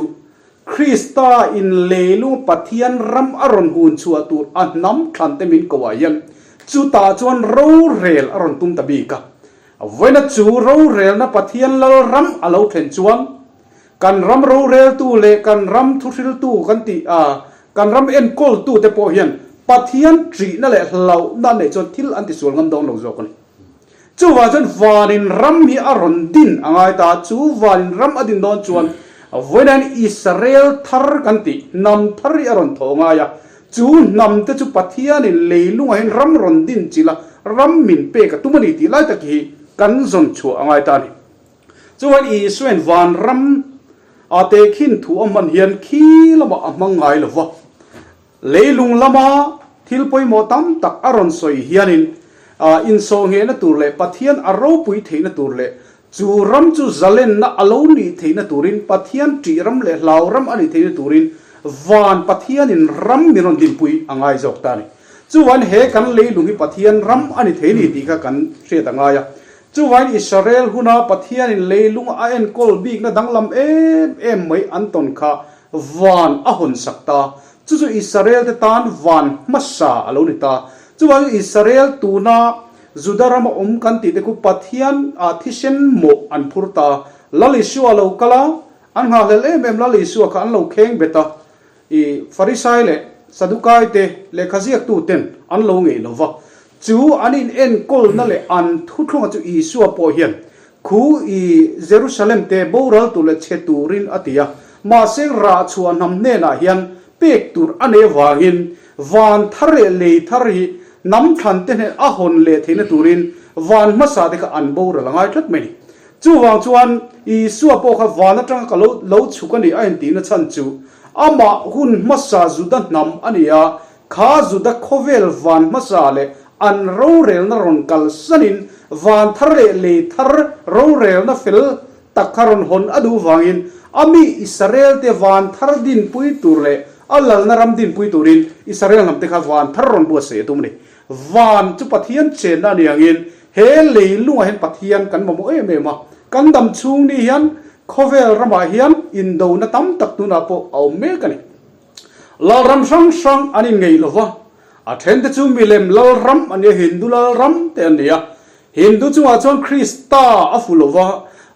Krista in leilung Pathian ram a rawn hun chhuah tur a hnam thlan te min ko ah hian chutah chuan rorel a rawn tum ta bik a. Vawiina chu rorelna Pathian lal ram a lo thlen chuan Kan ram roreltu leh kan ram thuhriltu kan tih a, kan ram enkawltu te pawh hian Pathian ṭihna leh hlauhna an neih chuan thil an tisual ngam dawn lo zawk a ni. Chuvang chuan vanin ram hi a rawn din a ngai ta a, chu vanin ram a din dawn chuan vawiin Israel thar kan tih hnam thar hi a rawn thawh ngai a, chu hnam te chu Pathianin leilungah hian ram rawn din chilh a, ram min pek a tum a ni tih lai tak hi kan zawn chhuah a ngai ta a ni. Chuan Isuain vanram a tehkhin thu a hman hian khi lamah a hmang ngai lo va. Leilung lama thil pawimawh tam tak a rawn sawi hianin insawhnghehna tur leh Pathian a ropui theihna tur leh chu ram chu zalenna a lo nih theihna turin Pathian ṭih ram leh hlau ram a nih theihna turin van Pathianin ram min rawn dinpui a ngai zawk ta a ni. Chuan he kan leilung hi Pathian ram a ni thei ni tih kha kan hriat a ngai a. Chuvain Israel huna Pathianin leilung a enkawl bikna danglam em em mai an tawn kha van a hawnsak ta. Chu chu Israel te tan van hmasa a lo ni ta. Chuvangin Israel tuna Juda rama awm kan tih te khu Pathian ah thisen mawh an phur ta. Lal Isua a lo kal a, an nghahhlel em em Lal Isua kha an lo kheng bet a. I Farisai leh Sadukai te lehkha ziaktu ten an lo ngei lo va, chu an in enkawlna leh an thuthlunga chu Isua pawh hian khu i Jerusalem te boral tur leh chhe turin a ti a, mahse rah chhuah hnam hnenah hian pek tur a nei avangin van thar leh lei thar hi hnam thlan te hnen a hawn leh theihna turin van hmasa te kha an boral a ngai tlat mai a ni. Chuvang chuan Isua pawh kha van atanga ka lo lo chhuk a ni a intihna chhan chu amah hun hmasa Juda hnam a ni a, kha Juda khawvel van hmasa leh an rorelna rawn kalsanin van thar leh lei thar rorelna fel tak kha rawn hawn a duh vangin a mi Israel te van thar dinpui tur leh a lalna ram dinpui turin Israel hnam te kha van thar rawn buatsaih a tum a ni. Van chu Pathian chenna a ni angin He leilungah hian Pathian kan mamawh em em a, kan dam chhung ni hian khawvel ramah hian indona tam tak tunah pawh a awm mek a ni. Lalram hrang hrang an inngeih lo va, a thente chu milem lalram a nia, Hindu lalram te an ni a. Hindu chungah chuan Krista a fu lo va,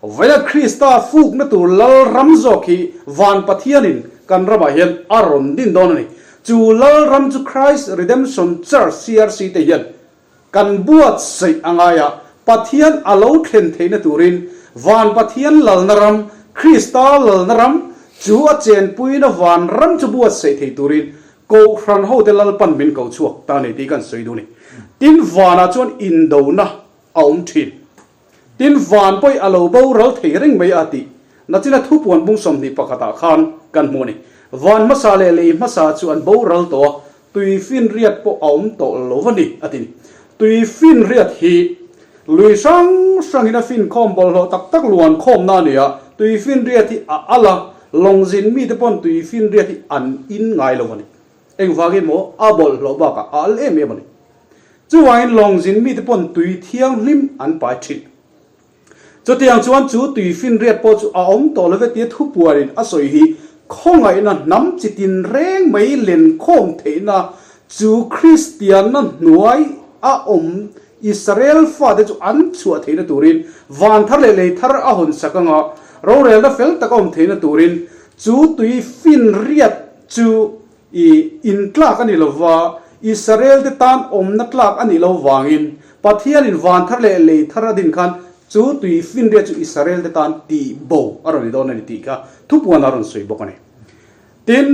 vawiin Krista fukna tur lalram zawk hi van Pathianin kan ramah hian a rawn din dawn a ni. Chu lalram chu Christ Redemption Church, CRC, te hian Kan buatsaih a ngai a, Pathian a lo thlen theihna turin van Pathian lalna ram, Krista lalna ram, chu a chenpuina van ram chu buatsaih thei turin. Kohhran hote Lalpan min ko chhuak ta a ni tih kan sawi duh a ni. Tin, vanah chuan indona a awm thin. Tin, van pawih a lo boral thei reng mai a tih nachina thupuan bung 21 ah khan kan hmu a ni. Van hmasa leh lei hmasa chu an boral tawh a, tuifinriat pawh a awm tawh lo a ni a ti ni. Tuifinriat hi lui hrang hrangin a finkhawm bawlhhlawh tak tak luan khawmna a ni a, tuifinriat hi a al a, lawngzin mite pawn tuifinriat hi an in ngai lo a ni. Engvangin maw a bawlhhlawh bakah a al em em a ni. Chuvangin lawngzin mite pawn tui thianghlim an pai thin. Chutiang chuan chu tui finriat pawh chu a awm tawh lo ve tia thupuanin a sawi hi khawngaihna hnam chi tinreng mai lenkhawm theihna chu Kristianna hnuai a awm Israel fate chu an chhuah theihna turin van thar leh lei thar a hawn sak anga rorelna fel tak a awm theihna turin chu tui finriat chu I in tlak a ni lo va, Israel-te tan awmna tlak a nih lo vangin Pathianin van thar leh lei thar a din khan chu tui finriat chu Israel-te tan tih bo a rawn ni dawn a ni tih kha thupuan a rawn sawi bawk a ni. Tin,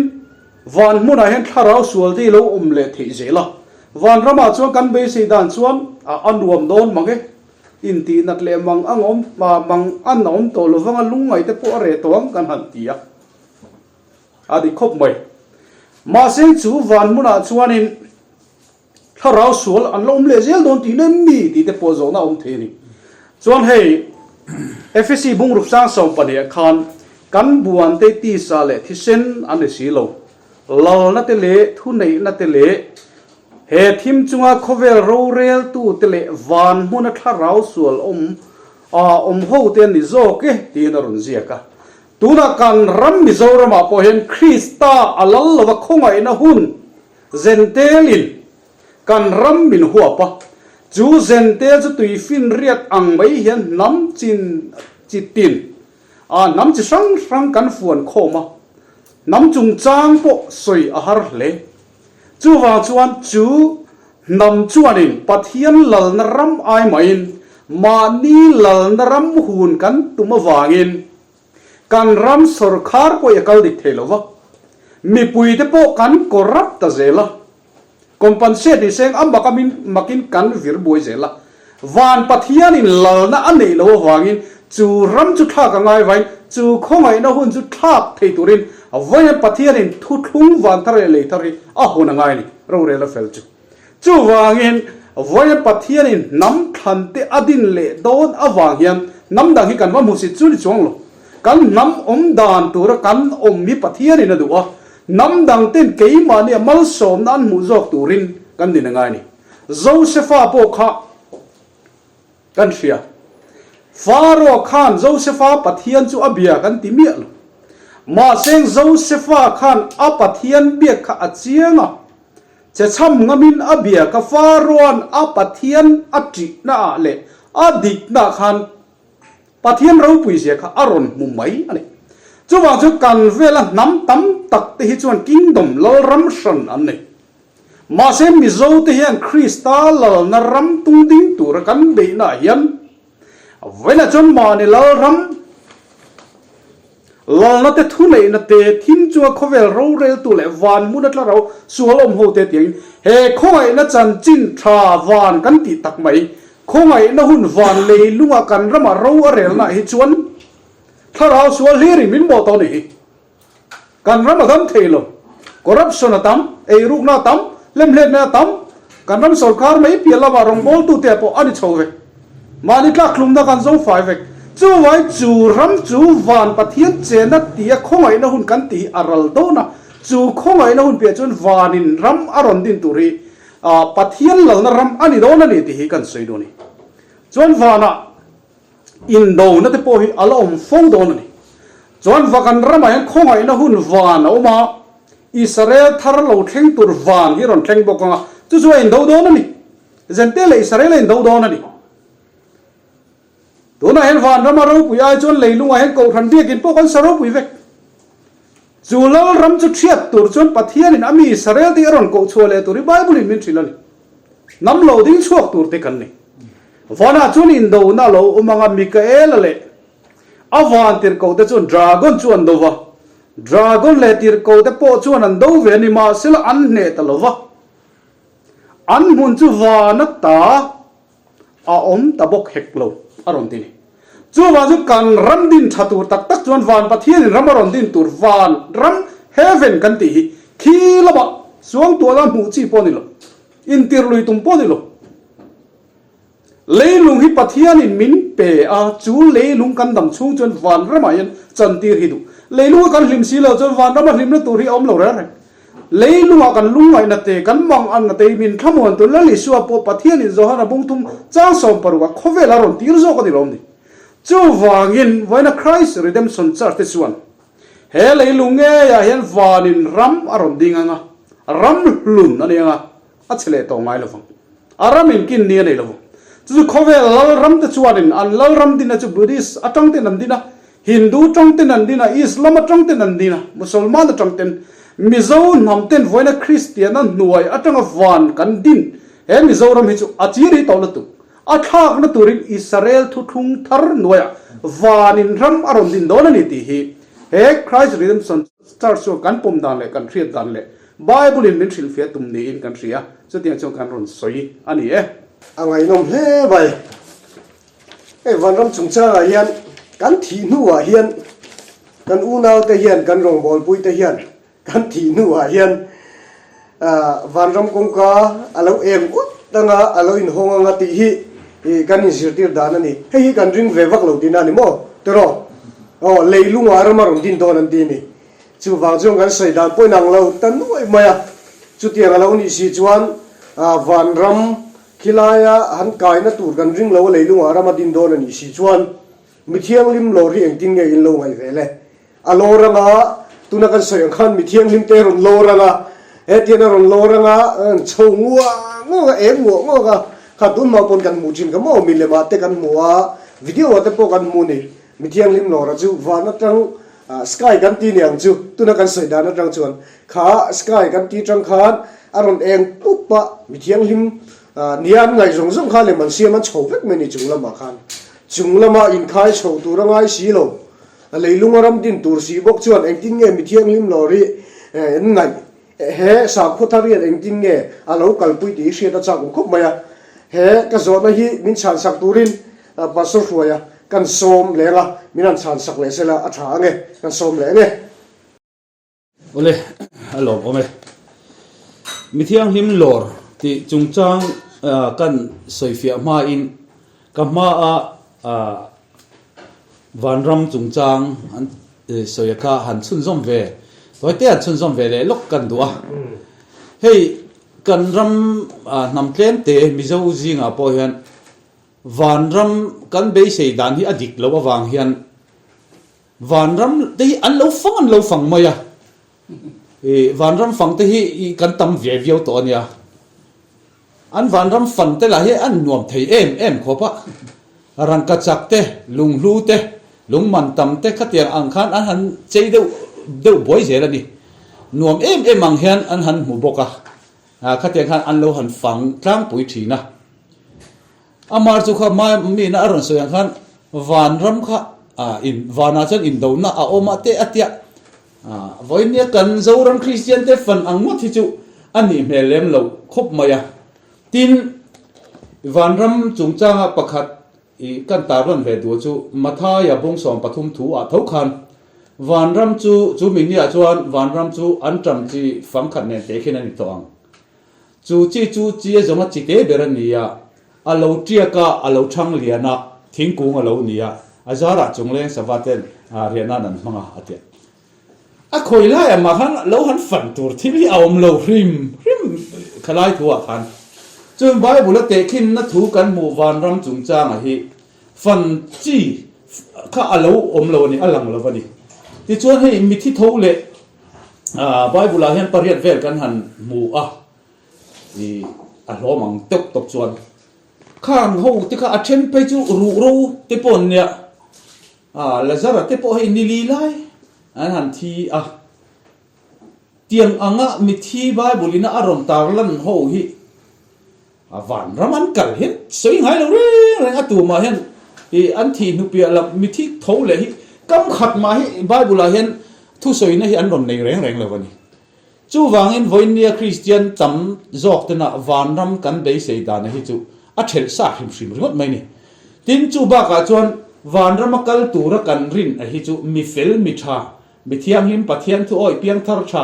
van hmunah hian thlarau sual te hi lo awm leh theih zel a, van ramah chuan kan beisei dan chuan a nuam dawn mang e, intihnat leh mang ang awm mang an awm tawh lo vanga lungngaih te pawh a reh tawh ang kan han ti a. A dik khawp mai. Mahse chu van hmunah chuanin thlarau sual an la awm leh zel dawn tih nem mi tih te pawh zawhna a awm thei a ni. Chuan hei Efesi bungruk sang 12 ah khan kan buante tisa leh thisen an ni si lo, lalna te leh thuneihna te leh he thim chunga khawvel roreltu te leh van hmuna thlarau sual awm awm ho te an ni zawk e tiin a rawn ziak a. Tunah kan ram Mizoramah pawh hian Krista a lal lova khawngaihna hun Zentelin kan ram min huap a, chu Zentel chu tuifinriat ang mai hian hnam chin chi tin ah hnam chi hrang hrang kan fuan khawm a, hnam chungchang pawh sawi a har hle. Chuvang chuan chu hnam chuanin Pathian lalna ram ai mahin mahni lalna ram hun kan tum avangin kan ram sawrkhar pawh i a kal dik thei lo va, mipuite pawh kan corrupt ta zel a, compensate ni seng a mak amin makin kan vir buai zel a, van Pathianin lalna a neih loh avangin chu ram chu thlak a ngai vain chu khawngaihna hun chu thlak thei turin vawiin Pathianin thuthlung van thar leh lei thar hi a hawn a ngai a ni, rorel a fel chu. Chuvangin, vawiin Pathianin hnam thlan te a din leh dawn avang hian hnam dang hi kan va hmusit chu ni chuang lo. Kan hnam awm dan tura kan awm hi Pathianin a duh a, hnam dang ten keimahnia malsawmna an hmuh zawk turin kan din a ngai a ni. Josefa pawh kha kan hria. Faro khan Josefa Pathian chu a bia kan ti miah lo. Mahse Josefa khan a Pathian biak kha a chiang a. Che chham ngamin a bia ka Faraoan a Pathian a ṭihna ah leh a dikna ah khan Pathian ropui zia kha a rawn hmu mai a ni. Chuvang chu kan vela hnam tam tak te hi chuan Kingdom lalram hran an nei. Mahse Mizo te hian Krista lalna ram tung ding tura kan beihna ah hian Vawiinah chuan mahni lalram Lalna te thuneihna te, thim chunga khawvel roreltu leh van hmun a tlarau sual awm ho te tiangin he khawngaihna chanchin tha van kan tih tak mai. Khawngaihna hun van leilunga kan rama ro a relnaah hi chuan thlarau sual hlirin min mawh tawh a nih hi. Kan ram a dam thei lo. Corruption a tam, eirukna a tam, hlemhletna a tam. Kan ram sorkar mai piah lamah rawngbawltute ah pawh a ni chho vek. Mahni tlak tlumna kan zo fai vek. Chuvai chu ram chu van Pathian chena tia khawngaihna hun kan tih hi a ral dawn a, chu khawngaihna hun piah chuan vanin ram a rawn din tur hi Pathian lalna ram a ni dawn a ni tih hi kan sawi duh a ni. Chuan vanah indona te pawh hi a la awm fo dawn a ni. Chuan va kan ramah hian khawngaihna hun van a awm a, Israel thar lo thleng tur van hi rawn thleng bawk ang a, chu chu a indo dawn a ni. Zente leh Israel a indo dawn a ni. Tunah hian van rama ropui ai chuan leilungah hian Kohhran biakin pawh kan sa ropui vek. Chu Lalram chu thiat tur chuan Pathianin a mi Israel te hi a rawn koh chhuah leh tur hi Bible-in min hrilh a ni. Hnam lo ding chhuak tur te kan ni. Vanah chuan indona a lo awm ang a, Mikaela leh a vantirhkoh te chuan dragon chu an do va. Dragon leh tirhkoh te pawh chuan an do ve a ni, mahsela an hneh ta lo va. An hmun chu van a ta a awm ta bawk hek lo, a rawn ti ni. Chuvang chu kan ram din tha tur tak tak chuan van Pathianin ram a rawn din tur van ram, heaven, kan tih hi khi lamah suangtuahna hmuh chi pawh a ni lo, intirhlui tum pawh a ni lo. Leilung hi Pathianin min pe a, chu leilung kan dam chhung chuan vanramah hian chantir hi duh. Leilunga kan hlim si lo chuan vanrama hlimna tur hi a awm lo reng reng. Leilungah kan lungngaihna te, kan manganna te hi min thlamuan tur Lal Isua pawh Pathianin Johana bungthum chang 16 ah khawvel a rawn tir zawk a ni lawm ni. Chuvangin vawiina Christ Redemption Church te chuan he leilung ngeiah hian vanin ram a rawn ding ang a, ram hlun a ni ang a, A chhe leh tawh ngai lovang. A ram in kin ni a nei lovang. Chu chu khawvel lal ram te chuanin an lal ram dinna chu Buddhist atang ten an din a, Hindu tang ten an din a, Islam atang ten an din a, Musalman atang ten. Mizo hnam ten vawiina Kristianna hnuai atanga van kan din he Mizoram hi chu a chir hi tawh lutuk. A thlakna turin Israel thuthlung thar hnuaiah vanin ram a rawn din dawn a ni tih hi he Christ Redemption Church chuan kan pawm dan leh kan hriat dan leh Bible-in min hrilhfiah tum niin kan hria, chutiang chuan kan rawn sawi a ni e. A ngaihnawm hle mai. Hei vanram chungchangah hian kan thih hnuah hian kan unaute hian kan rawngbawlpuite hian kan thih hnuah hian vanram kawngka a lo eng ut anga a lo inhawng anga tih hi kan inzirtir dan a ni. Hei hi kan ring ve vak lo tihna a ni maw? Tiraw? Aw, leilungah ram a rawn din dawn an ti a ni. Chuvang chuan kan sawi dan pawhin ang lo ta nuaih mai a, chutiang a lo nih si chuan vanram khilaia han kaina tur kan ring lo a leilungah ram a din dawn a nih si chuan mithianghlim lawr hi engtin nge in lo ngaih ve le? A lawr anga tuna kan sawi ang khan mithianghlim te rawn lawr anga hetian a rawn lawr anga chho nguah nguak a, eng nguah nguak a, kha tunhma pawn kan hmuh thin kha maw milem ah te kan hmu a, video ah te pawh kan hmu ni. Mithianghlim lawra chu van atang sky kan ti niang chu, tuna kan sawi dan atang chuan kha sky kan ti tang khan a rawn eng pup a, mithianghlim nia an ngaih zawng zawng kha lem an siam an chho vek mai ni chung lamah khan. Chung lama inkhai chho tur a ngai si lo, leilunga ram din tur si bawk chuan engtin nge mithianghlim lawr hi an ngaih He sakhaw thar hian engtin nge a lo kalpui tih hi hriat a chak awm khawp mai a. He ka zawhna hi min chhansak turin Pastor Hruaia kan sawm leng a, min han chhansak leh sela a tha ange, kan sawm leh ange. Awle, a lawm awm e. Mithianghlim lawr tih chungchang kan sawifiah hmain ka hmaa Vanram chungchang an sawi a kha han chhunzawm ve, tawite han chhunzawm ve leh lawk kan duh a. Hei kan ram hnam tlem te Mizo zingah pawh hian Vanram kan beisei dan hi a dik loh avang hian Vanram te hi an lo fang an lo fang mai a. Vanram fang te hi kan tam ve viau tawh a nia. An vanram fan te lah hi an nuam thei em em khawp a, rangkachak te, lunghlu te, lungman tam te khatiang ang khan an han chei deuh deuh buai zel a ni. Nuam em em ang hian an han hmu bawk a, khatiang khan an lo han fang tlangpui thin a. Amar chu kha miin a rawn sawi ang khan vanram kha in vanah chuan indohna a awm a te a tia. Vawinia kan Zoram Kristian te fan ang ngawt hi chu a nih hmel lem lo khawp mai a. Tin, vanram chungchanga pakhat i kan tarlan ve duh chu Mathaia bung 13 thu ah tho khan vanram chu chu mi nia chuan vanram chu an ṭam chi fangkhat nen teh khin a ni tawh ang. Chu chi chu chi a zawnga chi te ber a ni a, a lo ṭiak a, a lo ṭhang lian a, thingkung a lo ni a, a zarah chungleng sava ten riah nan an hmang a, a ti a. A khawi laiah mah khan lo han fan tur thil hi a awm lo hrim hrim khalai thuah khan. Chuan Bible a tehkhinna thu kan hmuh vanram chungchanga hi fan chi kha a lo awm lo a ni, a lang lo a ni. Tichuan hei mithi tho leh Bible ah hian pariat vel kan han hmu a, ih a hlawm ang tawp tawp chuan khang ho te kha a then phei chu ruh ro te pawh an nia, ah Lazara te pawh hei nili lai an han thi a, tiang anga mithi Bible ina a rawn tarlan ho hi A vanram an kal hian sawi ngai lo reng reng a tumah hian ih an thih hnu piah lam mithi tho leh hi kam khat mah hi Bible ah hian thusawina hi an rawn nei reng reng lo a ni. Chuvangin vawinia Kristian tam zawk tena vanram kan beisei dana hi chu a thelh sa hrim hrim ringawt mai a ni. Tin, chu bakah chuan vanrama kal tura kan rin a hi chu mi fel, mi tha, mi thianghlim, Pathian thu awih piang thar tha,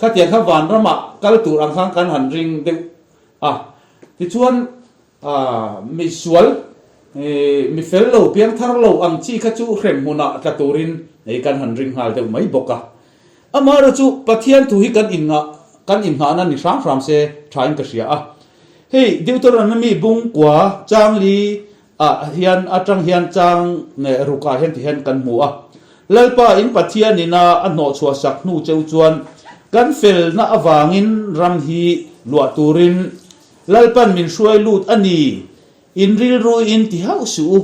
khatiang kha vanramah kal tur ang khan kan han ring deuh a. Tichuan, Mi sual, mi fel lo, piang thar lo ang chi kha chu hrem hmunah tla turin kan han ring nghal deuh mai bawk a. Amaherawh chu Pathian thu hi kan inngah, kan inngahna ni hram hram se thain ka hria a. Hei Deuteronomy bung kua chang li ah hian atang hian chang rukah hian ti hian kan hmu a. Lalpa in Pathian ina a hnawhchhuah sak hnu cheu chuan kan felna avangin ram hi luah turin Lalpan min hruai lut a ni, in rilru in ti hauh suh u.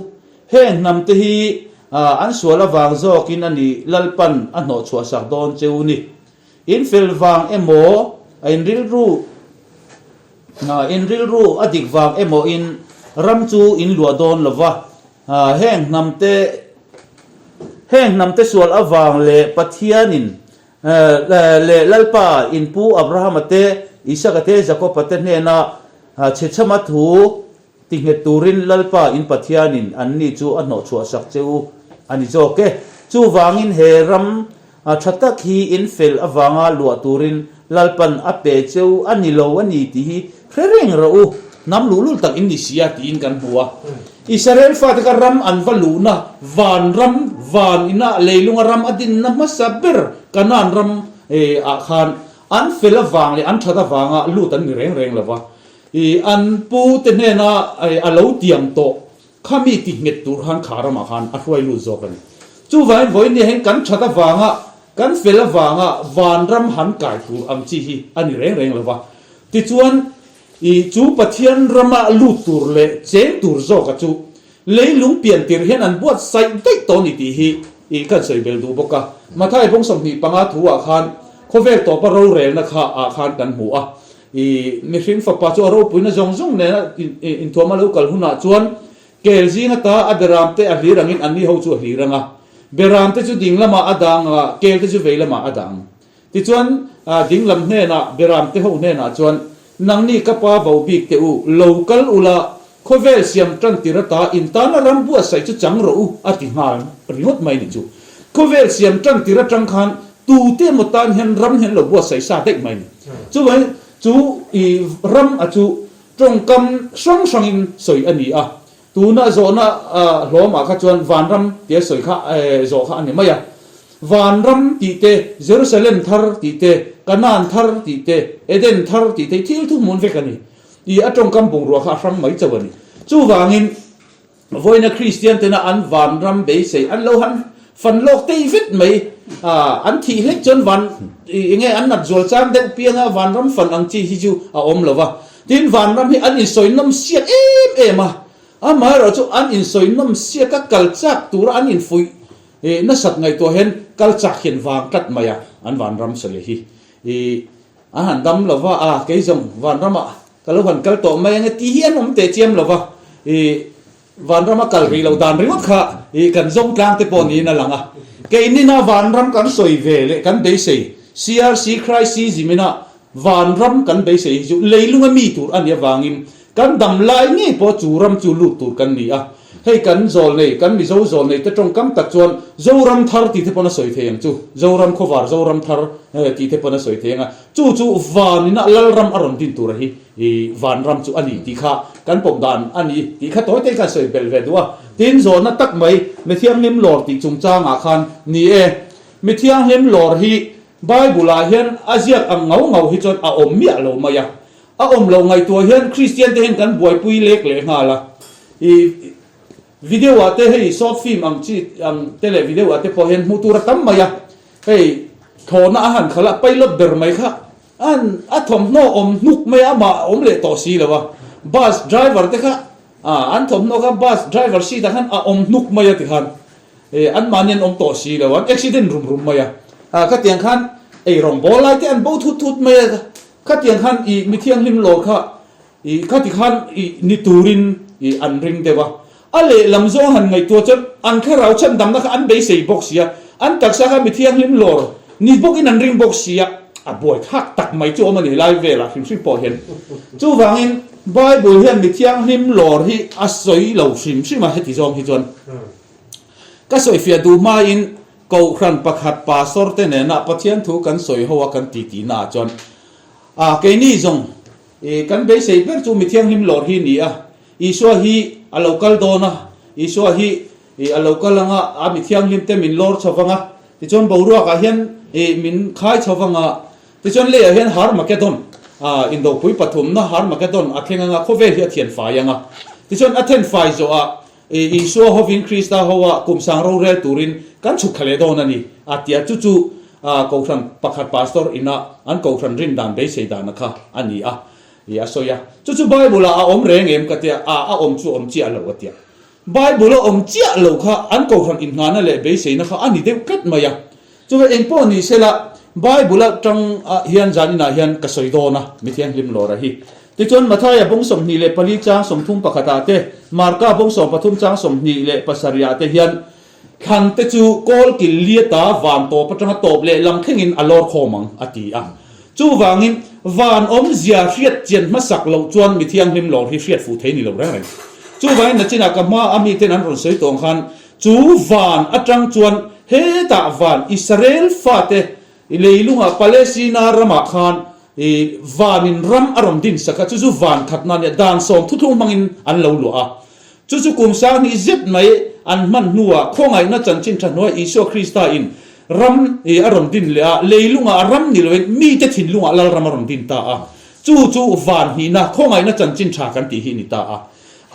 Heng hnam te hi an sual avang zawkin a ni Lalpan a hnawhchhuah sak dawn che u ni. In fel vang emaw, in rilru in rilru a dik vang emaw in ram chu in luah dawn lo va. Heng hnam te heng hnam te sual avang leh Pathianin Leh Lalpa in pu Abrahama te, Isaka te, Jakoba te hnena chhechhama thu ti nghet turin Lalpa in Pathianin anni chu a hnawhchhuah sak che u a ni zawk e. Chuvangin he ram tha tak hi in fel avanga luah turin Lalpan a pe che u a ni lo a ni tih hi hre reng rawh u. Hnam luhlul tak in ni si a tiin kan hmu a. Israel fate kha ram an va luhna, van ram, van ina leilunga ram a dinna hmasa ber Kanaan ram ah khan an fel avang leh an that avanga lut an ni reng reng lo va. An pu te hnena a lo tiam tawh kha mi ti nghet tur khan kha ramah khan a hruai lut zawk a ni. Chuvangin vawiin hian kan that avanga, kan fel avanga van ram han kai tur ang chi hi a ni reng reng lo va. Tichuan I chu Pathian rama lut tur leh cheng tur zawka chu leilung pian tir hian an buatsaih daih tawh ni tih hi i kan sawi bel duh bawk a. Mathai bawng 25 thu ah khan khawvel tawpa rorelna kha ah khan kan hmu a. I mihring fapa chu a ropuina zawng zawng nena inthuam a lo kal hunah chuan kel zing ata a beram te a hlir angin anni ho chu a hlir ang a. Beram te chu ding lamah a dang a, kel te chu vei lamah a dang. Tichuan, dinglam hnenah, Beramte ho hnenah chuan, Nangni ka pa vo bik teh u, lo kal ula, khawvel siam tan tir ata in tana ram buatsaih chu chang rawh u, a ti nghal ringawt mai ni chu. Khawvel siam tan tir atang khan tute emaw tan hian ram hian lo buatsaih sa daih mai ni. Chuvangin, chu i ram a chu tawngkam hrang hrangin sawi a ni a, Tuna zawhna hlawmah kha chuan vanram tia sawi kha zawh kha a ni mai a. Vanram tih te, Jerusalem thar tih te, Kanaan thar tih te, Eden thar tih te hi thil thuhmun vek a ni. I a tawngkam bungrua kha a hrang mai chauh a ni. Chuvangin vawiina Kristian tena an vanram beisei an lo han fan lawk tei vet mai. An thih hlek chuan van enge an nat zual chang deuh pianga vanram fan ang chi hi chu a awm lo va. Tin, vanram hi an insawi nawm siak em em a, amaherawh chu an insawi nawm siak a kal chak tura an infuih nasat ngaihtuah hian kal chak hian vang tlat mai a, an vanram sawi hi i an han dam lo va, a kei zawng vanramah ka lo han kal tawh mai ang e tih hi an awm teh chiam lo va, i vanrama kal rih loh dan ringawt kha i kan zawng tlang te pawh niin a lang a, keinina vanram kan sawi ve leh kan beisei CRC Christism ina Vanram kan beisei hi chu leilunga mi tur a nih avangin kan dam lai ngei pawh chu ram chu lut tur kan ni a. Hei kan zawlnei, kan Mizo zawlnei te tawngkam tak chuan Zoram thar tih te pawn a sawi thei ang chu. Zoram khawvar, Zoram thar tih te pawn a sawi thei ang a. Chu chu van ina Lalram a rawn din tur a hi i vanram chu a ni tih kha kan pawm dan a ni tih kha tawi te kan sawi belh ve duh a. Tin, zawhna tak mai Mithianghlim lawr tih chungchangah khan ni e, Mithianghlim lawr hi Bible-ah hian a ziak ang ngau ngau hi chuan a awm miah lo mai a. A awm loh ngaihtuah hian Kristian te hian kan buaipui lek leh nghal a. I video-ah te hei short film ang chi ang te leh video-ah te pawh hian hmuh tur a tam mai a. Hei thlawhna a han khalh a, pilot ber mai kha a han a thawmhnaw awm hnuk mai a, amah a awm leh tawh si lo a. Bus driver te kha an thawmhnaw kha bus driver seat-ah khan a awm hnuk mai a tikhan. E, an mahni an awm tawh si lo, an accident rum rum mai a. Ah, khatiang khan ei rawngbawl lai te an bo thut thut mai a. Khatiang khan i mi thianghlim lawr kha i khati khan i ni turin i an ring deuh a. A lehlam zawng han ngaihtuah chuan an thlarau chhandamna kha an beisei bawk si a. An taksa kha mi thianghlim lawr ni bawkin an ring bawk si a, a buaithlak tak mai chu awm a ni helai velah hrim hrim pawh hian. Chuvangin Bible hian mi thianghlim lawr hi a sawi lo hrim hrim a, heti zawng hi chuan ka sawifiah duh hmain Kohhran pakhat pastor te nena Pathian thu kan sawi ho a kan ti tihna ah chuan a keini zawng i kan beisei ber chu mi thianghlim lawr hi ni a, Isua hi a lo kal dawn a, Isua hi i a lo kal anga a mi thianghlim te min lawr chho vang a, tichuan boruak ah hian i min khai chho vang a, tichuan leiah hian Harmageddon a indopui pathumna Harmageddon a thleng anga khawvel hi a thian fai anga, tichuan a then fai zawh ah I Isua hovin Krista hoa kum sang rorel turin kan chhuk thla leh dawn a ni, a ti a. Chu chu Kohhran pakhat pastor ina an Kohhran rin dan beisei dana kha a ni a, i a sawi a. Chu chu Bible-ah a awm reng em ka tia, a a awm chu awm chiah lo a tia. Bible-a awm chiah lo kha an Kohhran inngahna leh beiseina kha a ni deuh tlat mai a. Chuvei eng pawh ni sela, Bible atang hian zan inah hian ka sawi dawn a, Mithianghlim Lawra hi. Tichuan Mathaia bawng 24 chang 31 ah te, Marka bawng 13 chang 27 ah te hian thlan te chu kawl kil liata van tawp atanga tawp leh lam thlengin a lawr khawm ang a ti a. Chuvangin van awmzia hriat chian hmasak loh chuan Mithianghlim Lawr hi hriat fuh thei ni lo reng reng. Chuvangin nachinah ka hma a miten an rawn sawi tawng khan Chu van atang chuan hetah van Israel fate leilungah Palestina ramah khan vanin ram a rawn din sak a, chu chu van khatna a nia, dan sawm thuthlung hmangin an lo luah a. Chu chu kum sanghnih zet mai an hman hnuah khawngaihna chanchin tha hnuai Isua Krista in ram a rawn din leh a, leilungah ram ni loin mite thinlungah Lalram a rawn din ta a. Chu chu van hnihna khawngaihna chanchin tha kan tih hi a ni ta a.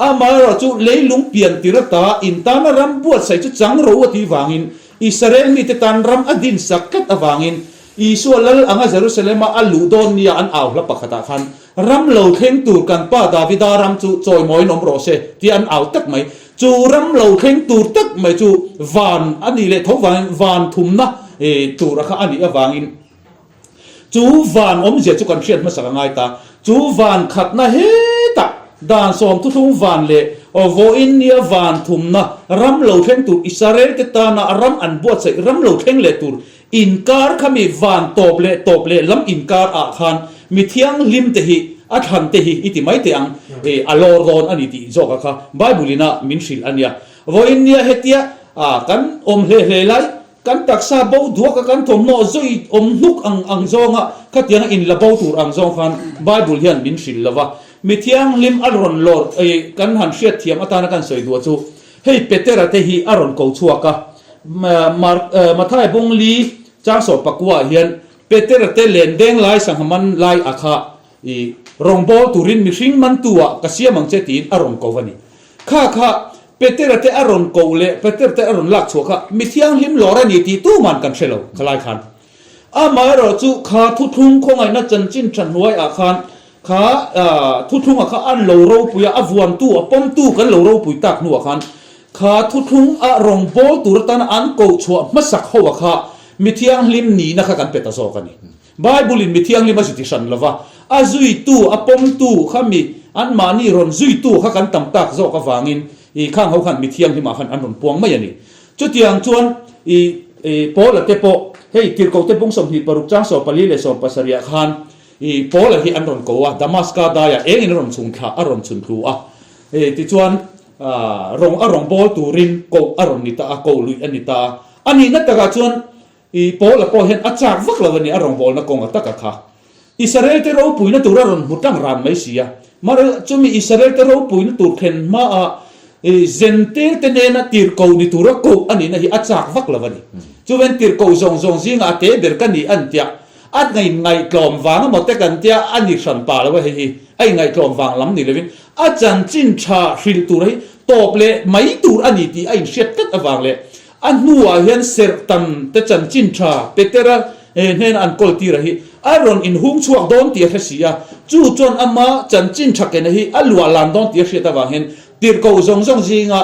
Amaherawh chu leilung pian tir ata in tana ram buatsaih chu chang ro a tih vangin Israel mite tan ram a din sak tlat avangin Isua lal anga Jerusalem-a a luh dawn nia an au hla pakhatah khan ram lo thleng tur kan pa Davida ram chu chawimawiin awm rawh se tia an au tak mai. Chu ram lo thleng tur tak mai chu van a nih leh tho vangin van thumna tur a kha a nih avangin Chu van awmzia chu kan hriat hmasak a ngai ta. Chu van khatna hetah dan sawm thuthlung van leh vawiin nia van thumna ram lo thleng tur Israel te tana ram an buatsaih ram lo thleng leh tur inkar kha mi van tawp leh tawp leh lam inkar ah khan mi thianghlim te hi a thlan te hi i ti mai teh ang a lawr dawn a ni tih zawk a kha Bible ina min hrilh a nia. Vawiin nia hetia kan awm hle hle lai Kan taksa bo duak a kan thawmhnaw zui awm hnuk ang ang zawnga khatianga in la bo tur ang zawng khan Bible hian min hrilh lo va. Mi thianghlim a rawn lawr ei kan han hriat thiam atana kan sawi duah chu hei Petera te hi a rawn ko chhuak a. Mark Mathaia bung li chang sawm pakua ah hian Petera te len deng lai sangha man lai a kha i rawngbâwl turin mihring mantu ah ka siam ang che tiin a rawn ko va ni. Kha kha Petera te a rawn koh leh Petera te a rawn lak chhuah kha mi thianghlim lawr a ni tih tuman kan hre lo khalai khan. Amaherawh chu kha thuthlung khawngaihna chanchin tha hnuai ah khan kha thuthlunga kha an lo ropui a, a vuantu, a pawmtu kan lo ropui tak hnuah khan kha thuthlung a rawngbâwl tur atana an koh chhuah hmasak ho a kha mi thianghlim nihna kha kan pe ta zawk a ni. Bible-in mi thianghlim a ziti hran lova, a zuitu, a pawmtu kha mi, anmahni rawn zuitu kha kan tam tak zawk avangin i khang ho khan mi thianghlimah khan an rawn puang mai a ni. Chutiang chuan i Paula te pawh hei Tirhkohte bung 26 chang 14 leh 17 khan i Paula hi an rawn ko a, Damaska daiah engin a rawn chhung thla a rawn chhun thlu a, tichuan rawng a rawn bawl turin koh a rawn ni ta a, koh luih a ni ta a. A nihna takah chuan I Paula pawh hian a chak vak lo a ni, a rawngbawlna kawng a tak a kha. Israel te ropuina tur a rawn hmu tlang ran mai si a. Mahre chumi Israel te ropuina tur thlen hmaah i Zentir te nena tirhkoh ni tura koh a nihna hi a chak vak lo a ni. Chuven tirhkoh zawng zawng zingah a te ber ka ni an tia, a inngaihtlawm vang emaw te kan tia a ni hran pah lo a hei hi, a inngaihtlawm vang lam ni lovin a chanchin tha hrilh tur hi tawp leh mai tur a ni tih a inhriat tlat avang leh A hnuah hian Serhtan te chanchin tha Petera hnena an kawl tira hi a rawn inhung chhuak dawn tih a hre si a, chu chuan ama chanchin tha kena hi a luah lan dawn tih a hriat avang hian tirhkoh zawng zawng zinga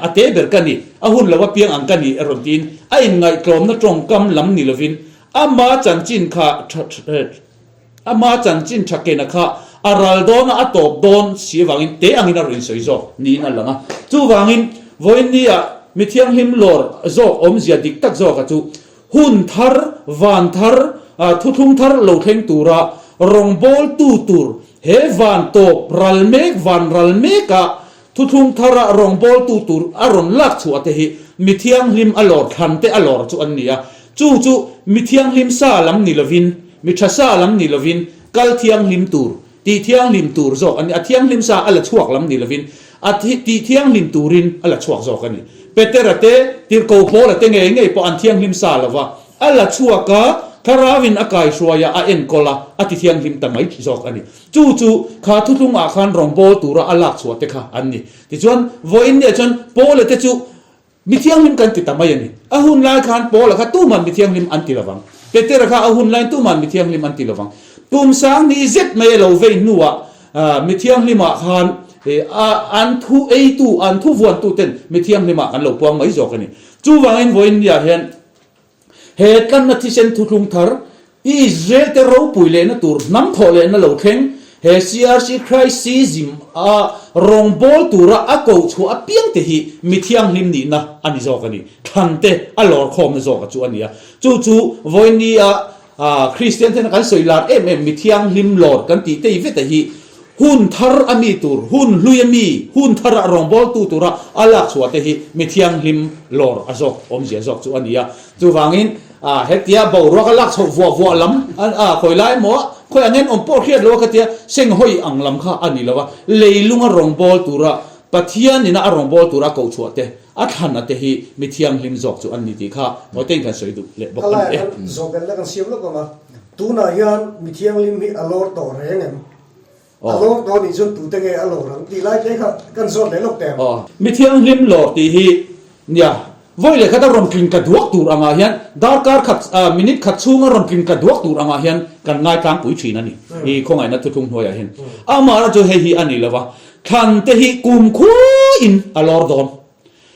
a te ber ka ni, a hun lo apiang ang ka ni a rawn tiin a inngaihtlawmna tawngkam lam ni lovin ama chanchin kha Ama chanchin tha kena kha a ral dawn a, a tawp dawn si avangin te angin a rawn insawi zawk niin a lang a. Chuvangin vawiin nia Mi thianghlim lawr zawk awmzia dik tak zawka chu hun thar, van thar, thuthlung thar lo thleng tura rawngbawltu tur he van tawp ral mek, van ral meka thuthlung thara rawngbawltu tur a rawn lak chhuah te hi mi thianghlim a lawr thlan te a lawr chu an ni a. Chu chu mi thianghlim sa lam ni lovin, mi tha sa lam ni lovin kal thianghlim tur Tih thianghlim tur zawk a ni. A thianghlim sa a la chhuak lam ni lovin a tih thianghlim turin a la chhuak zawk a ni. Petera te, Tirhkoh Paula te ngei ngei pawh an thianghlim sa lo va, a la chhuak a, Thlarauin a kaihruai a, a enkawl a, a ti thianghlim ta mai zawk a ni. Chu chu kha thuthlungah khan rawngbâwl tura a lak chhuah te kha an ni. Tichuan, vawiin nia chuan Paula te chu Mi thianghlim kan ti ta mai a ni. A hun lai khan Paula kha tuman mi thianghlim an ti lovang. Petera kha a hun laiin tuman mi thianghlim an ti lovang. Tum sang ni zet mai a lo vei hnuah mi thianghlimah khan an thu eitu, an thu vuantu ten mi thianghlimah kan lo puang mai zawk a ni. Chuvangin vawiin niah hian He tlanna thisen thuthlung thar, Israel te ropui lehna tur hnam thawh lehna lo thleng, he CRC Christism a rawngbâwl tura a koh chhuah apiang te hi mi thianghlim nihna a ni zawk a ni. Thlan te a lawr khawmna zawka chu a ni a. Chu chu vawiin a Kristian tena kan sawi lar em em mi thianghlim lawr kan tih tei veta hi hun thar a mi tur, hun hlui a mi, hun thara rawngbawltu tura a lak chhuah te hi mi thianghlim lawr a zawk awmzia zawk chu a ni a. Chuvangin hetia boruak a lak chhoh vuah vuah lam a khawi lai emaw khawi ang en awm pawh hriat lo a khatia senghawi ang lam kha a ni lo a, leilunga rawngbâwl tura Pathianina a rawngbâwl tura a koh chhuah te A thlan a te hi mi thianghlim zawk chu an ni tih kha Mawitein kan sawi duh leh bawk a ni e. Ka laiah khan zawhbelhna kan siam lawk ang a, tunah hian mi thianghlim hi a lawr tawh reng em? A lawr tawh nih chuan tute nge a lawr ang tih lai te kha kan zawt leh lawk teh ang. Mi thianghlim lawr tih hi nia, vawi leh khat a rawn tling tla duak tur angah hian darkar khat, minute khat chhunga rawn tling tla duak tur angah hian kan ngaitlangpui thin a ni i khawngaihna thuthlung hnuaiah hian. Amaherawhchu hei hi a ni lo va, Thlan te hi kum khuaiin a lawr dawn.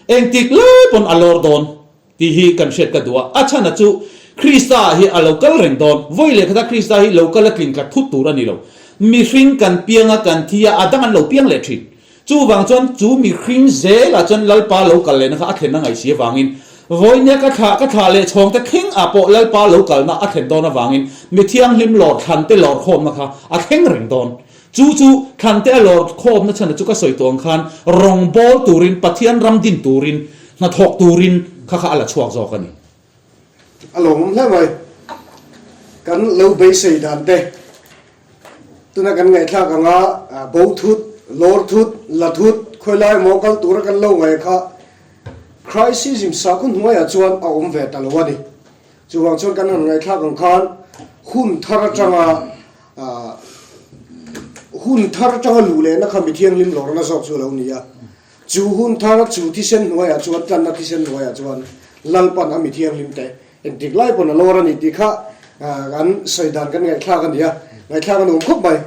Engtik lai pawn a lawr dawn tih hi kan hriat ka duh a. A chhan a chu Krista hi a lo kal reng dawn. Vawi leh khata Krista hi lo kal a tling tlat thut tur a ni lo. Mihring kan piang a, kan thi a, a dang an lo piang leh thin. Chuvang chuan chu mihring zelah chuan Lalpa lo kal lehna kha a thlen a ngaih si avangin vawinia ka thlah ka thlah leh chhawng te thleng ah pawh Lalpa lo kalna a thlen dawn avangin mi thianghlim lawr thlan te lawr khawmna kha a thleng reng dawn. Chu chu Thlante a lawr khawmna chhan chu ka sawi tawh ang khan rawngbâwl turin, Pathian ram din turin, hnathawk turin kha kha a la chhuak zawk a ni. A lawmawm hle mai. Kan lo beisei dan te tuna kan ngaihthlak anga bo thut, lawr thut, la thut, khawilai emaw kal tura kan lo ngaih kha Christism sakhaw hnuaiah chuan a awm ve ta lo a ni. Chuvang chuan kan han ngaihthlak ang khan hun thar atanga Hun thar atanga luh lehna kha mi thianghlim lawrna zawk chu a lo ni a. Chu hun thar, chu thisen hnuaiah chuan, tlanna thisen hnuaiah chuan Lalpan a mi thianghlim te engtik lai pawn a lawr a ni tih kha kan sawi dan kan ngaihthlak a ni a, ngaihthlak a nuam khawp mai.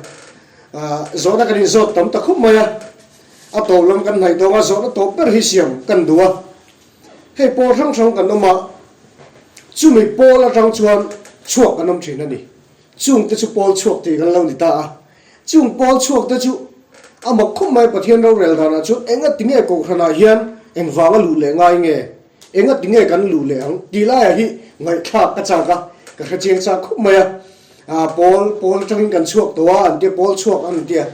Zawhna kan inzawt tam ta khawp mai a, a tawp lam kan hnaih tawng a, zawhna tawp ber hi siam kan duh a. Hei pawl hrang hrang kan awm a, chumi pawl atang chuan chhuak kan awm thin a ni. Chung te chu pawl chhuak tih kan lo ni ta a. Chung pawl chhuak te chu a mak khawp mai Pathian rorel danah chuan enga ti nge Kohhranah hian engvanga luh leh ngai nge, enga ti nge kan luh leh ang tih laiah hi ngaihthlak ka chak a, ka hre chiang chak khawp mai a. Pawl, pawl atangin kan chhuak tawh a an tia, pawl chhuak an tia.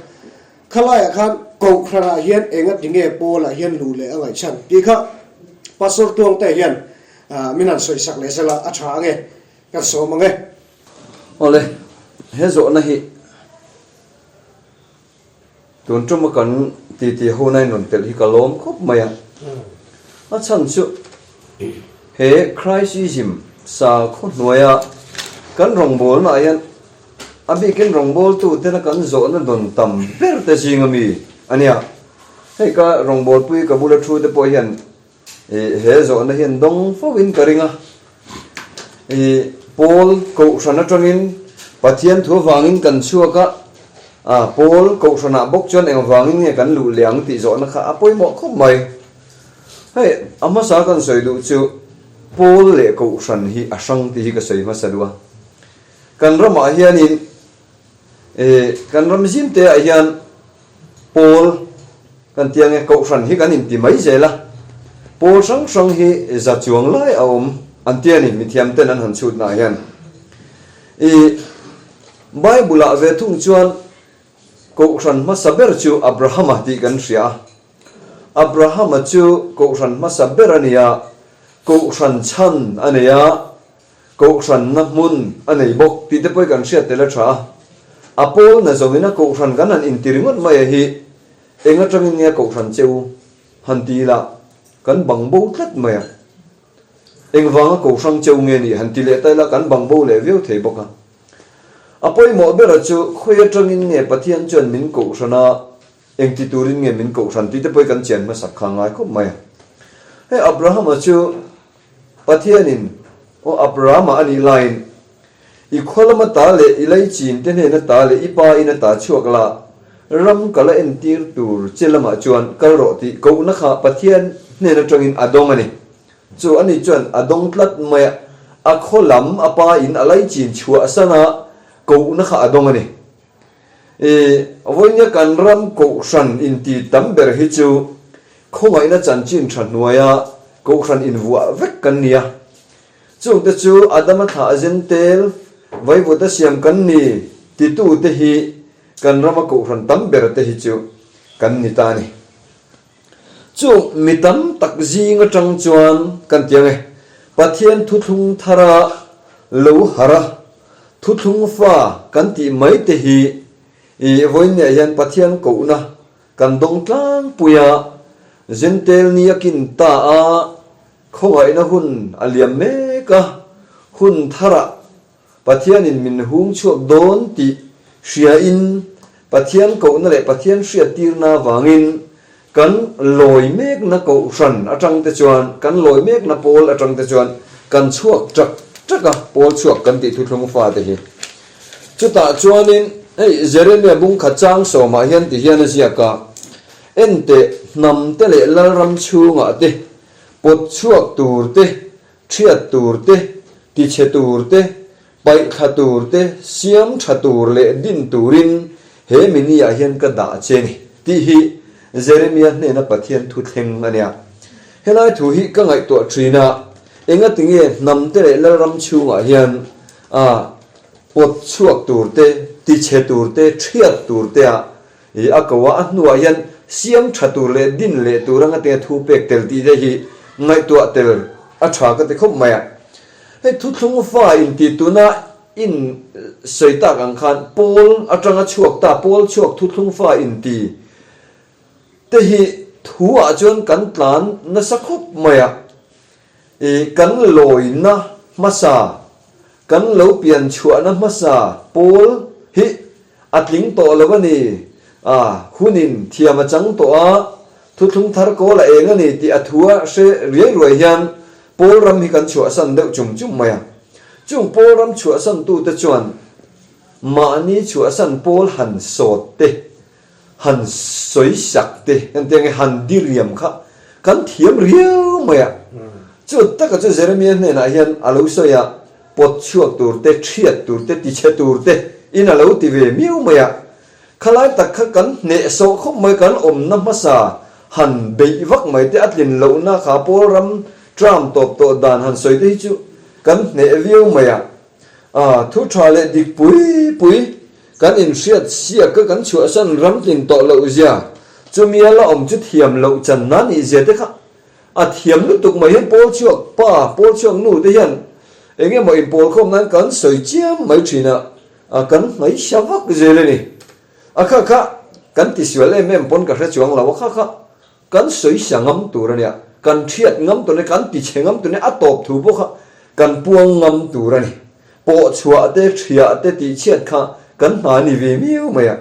Khalaiah khan Kohhranah hian enga ti nge Paul-ah hian luh leh a ngaihchhan tih kha Pastor Tuangte hian min han sawisak leh zel a, a tha ange. Kan sawm ang e. Awle, he zawhna hi tun tuma kan titi ho na in rawn telh hi ka lawm khawp mai a. A chhan chu he Christism sakhaw hnuaia kan rawngbawlna ah hian a bikin rawngbawltu tena kan zawhna dawn tam ber te zinga mi a nia. Hei ka rawngbawlpui ka bula thu te pawh hian Ih, he zawhna hian dawng fo in ka ring a. Ih, Paul Kohhran atangin Pathian thu avangin kan chhuak a, ah, Paul Kohhranah bawk chuan engvangin nge kan luh leh ang tih zawhna kha a pawimawh khawp mai. Hei, a hmasa kan sawi duh chu Paul leh Kohhran hi a hrang tih hi ka sawi hmasa duh a. Kan ramah hianin, ih, kan ram zimte ah hian Paul, Kan ti ange, Kohhran hi kan inti mai zel a. Pawl hrang hrang hi za chuang lai a awm an ti a ni, mithiam ten an han chhutna ah hian. I Bible ah ve thung chuan Kohhran hmasa ber chu Abrahama tih kan hria a. Abrahama chu Kohhran hmasa ber a ni a, Kohhran chhan a nei a, Kohhranna hmun a nei bawk tih te pawh hi kan hriat tel a tha a. A pawlna zawngin a Kohhran kan han inti ringawt mai a hi eng atangin nge a Kohhran che u han ti ila kan bang bo tlat mai a. Engvanga Kohhrang che u nge nih han ti leh ta ila kan bang bo leh viau thei bawk a. A pawimawh bera chu khawi atangin nge Pathian chuan min Kohhran a, engti turin nge min Kohhran tih te pawh hi kan chian hmasak kha a ngai khawp mai a. Hei Abrahama chu Pathianin aw Abrahama a nih laiin i khaw lama ta leh i leichin te hnena ta leh i pa in a ta chhuak la, ram ka la entir tur che lamah chuan kal rawh tih kohna kha Pathian hnen atangin a dawng a ni. Chu ani chuan a dawng tlat mai a, a khaw lam a pa in a leichin chhuah san a kohna kha a dawng a ni. I vawinia kan ram kohhran inti tam ber hi chu khawngaihna chanchin tha hnuaia kohhran invuah vek kan ni a. Chungte chu Adama thlah a zen tel, vaivut a siam kan ni titute hi kan rama kohhran tam ber te hi chu kan ni ta a ni. Chung mi tam tak zing atang chuan kan ti ang e, Pathian thuthlung thara lo harh a, thuthlung fa kan tih mai te hi i vawiinniah hian Pathian kohna kan dawng tlangpui a, Zentel ni a kin ta a, khawngaihna hun a liam mek a, hun tharah Pathianin min hung chhuak dawn tih hriain Pathian kohna leh Pathian hriattirna avangin kan lawi mekna kohhran atang te chuan, kan lawi mekna pawl atang te chuan kan chhuak ṭak ṭak a, pawl chhuak kan tih thuthlung fate hi. Chutah chuanin hei Jeremia bungkhat chang sawmah hian ti hian a ziak a, Enteh hnam te leh lalram chhungah te, pawt chhuak tur te, Thiat tur te, tichhe tur te, paih thla tur te, siam tha tur leh din turin he mini ah hian ka dah che ni tih hi Jeremia hnena Pathian thu thleng a nia. Helai thu hi ka ngaihtuah thin a, engati nge hnam te leh Lalram chhungah hian a pawt chhuak tur te, tichhe tur te, thiat tur te ah I a ko a, a hnuah hian siam tha tur leh din leh tur anga tinge thu pek tel tih te hi ngaihtuah tel a tha ka ti khawp mai a. Hei thuthlung fa inti tuna in sawi tak ang khan pawl atanga chhuak ta, pawl chhuak thuthlung fa inti te hi thu ah chuan kan tlan nasa khawp mai a. I kan lawina hmasa, kan lo pian chhuahna hmasa pawl hi A tling tawh lo a ni. A hunin thiam a chang tawh a, thuthlung thar kawl a eng a ni tih a thu a hre riai ruai hian Pawl ram hi kan chhuahsan deuh chum chum mai a. Chung Pawl ram chhuahsan tute chuan mahni chhuahsan Pawl han sawt te, han sawi sak te, kan tih ang e, han diriam kha kan thiam riau mai a. Chu taka chu Jeremia hnenah hian a lo sawi a, Pawt chhuak tur te, thiat tur te, tichhe tur te in a lo ti ve miau mai a. Khalai tak kha kan hnehsawh khawp mai, kan awmna hmasa han beih vak mai te, a tlin lohna kha Pawl ram tram tawp tawh dan han sawi te hi chu kan hneh viau mai a. A thu tha leh dik pui pui kan inhriat siak a kan chhuahsan ram tlin tawh loh zia, chumi a la awm chu thiam loh chan nan ih zia te kha A thiam lutuk mai hian pawl chhuak pa, pawl chhuak nu te hian eng emaw inpawl khawm nan kan sawi chiam mai thin a, a kan hnaihsa vak zel a ni. A kha kha kan tisual em em pawn ka hre chuang lo, a kha kha kan sawisa ngam tur a nia, kan thiat ngam tur a ni, kan tichhe ngam tur a ni, a tawp thu pawh kha kan puang ngam tur a ni. Pawh chhuah te, thiah te tihchhiat kha kan hna a ni ve miau mai a.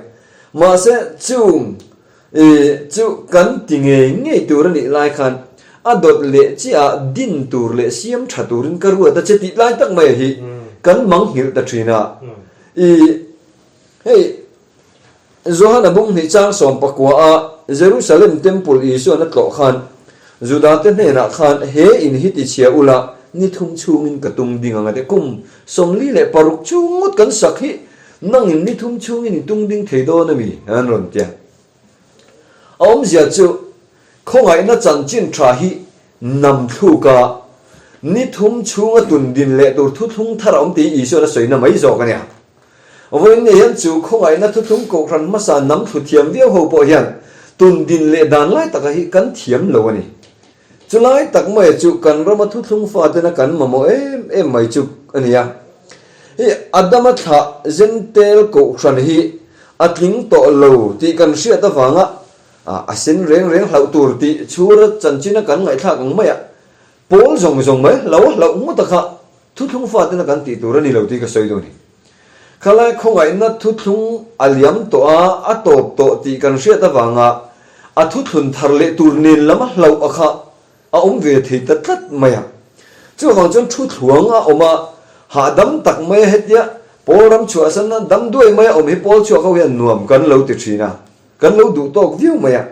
Mahse chung I chu kan ti ngei ngei tur a nih lai khan a dawt leh chiah ah din tur leh siam tha turin ka ruat a che tih lai tak mai hi kan mang nghilh ta thin a. I hei Johana bunghnih chang 19 a Jerusalem Temple Isuan a tlawh khan Juda te hnenah khan he in hi ti chhia ula ni thum chhungin ka tung ding ang a ti. Kum 46 chhung ngawt kan sak hi Nangin ni thum chhungin i tung ding thei dawn a mi? an rawn ti a. A awmzia chu, khawngaihna chanchin tha hi Nam thluka ni thum chhunga tun din leh tur thuthlung thar a awm tih Isuan a sawina mai zawk a nia. Vawiin ni hian chu khawngaihna thuthlung kohhran hmasa nam thlu thiam viau ho pawh hian tun din leh dan lai taka hi kan thiam lo a ni. Chulai tak mai chu kan rama thuthlung fatena kan mamawh em em mai chu a ni a. Hei Adama thlah Zentel kohhran hi a tling tawh lo tih kan hriat avanga a sen reng reng hlauh tur tih chhura chanchina kan ngaihthlak ang maiah pawl zawng zawng mai lo a hlauh ngawt a kha thuthlung fatena kan tih tur a ni lo tih ka sawi duh a ni. Khalai khawngaihna thuthlung a liam tawh a, a tawp tawh tih kan hriat avanga a thuthlun thar leh tur nen lam a hlauh a kha a awm ve thei ta tlat mai a. Chuvang chuan thu thluang a awm a, hahdam tak mai a hetia Pawl ram chhuahsan a dam duai mai a awm hi Pawl chhuak ho hian nuam kan lo ti thin a. Kan lo duh tawk viau mai a,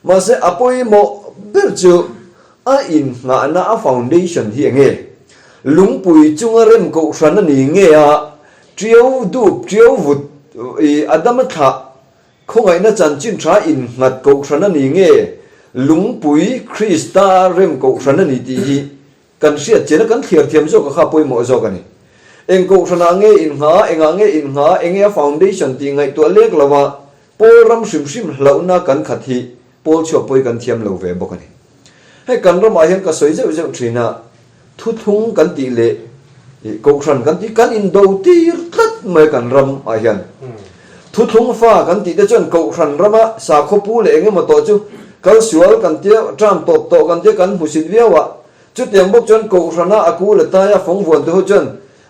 mahse a pawimawh ber chu a innghahna a foundation hi enge? Lungpui chunga rem kohhran a ni nge a, ṭiau dup ṭiau vut i Adama thlah khawngaihna chanchin tha innghat kohhran a ni nge lungpui Krista rem kohhran a ni tih hi Kan hriat chian a, kan thliar thiam zawk a kha pawimawh zawk a ni. Eng kohhranah nge inngha, engah nge inngha, enge a foundation tih ngaihtuah lek lo a, Pawl ram hrim hrim hlauhna kan khat hi Pawl chhuak pawi kan thiam lo ve bawk a ni. Hei kan ramah hian ka sawi zeuh zeuh thin a, thuthlung kan tih leh kohhran kan tih kan indo tir tlat mai kan ram ah hian. Thuthlung fa kan tih te chuan kohhran rama sakhaw pu leh engemaw tawh chu kal sual kan tia, term tawp tawh kan tia kan hmusit viau a, Chutiang bawk chuan Kohhrana a ku la taia fawng vuantu ho chuan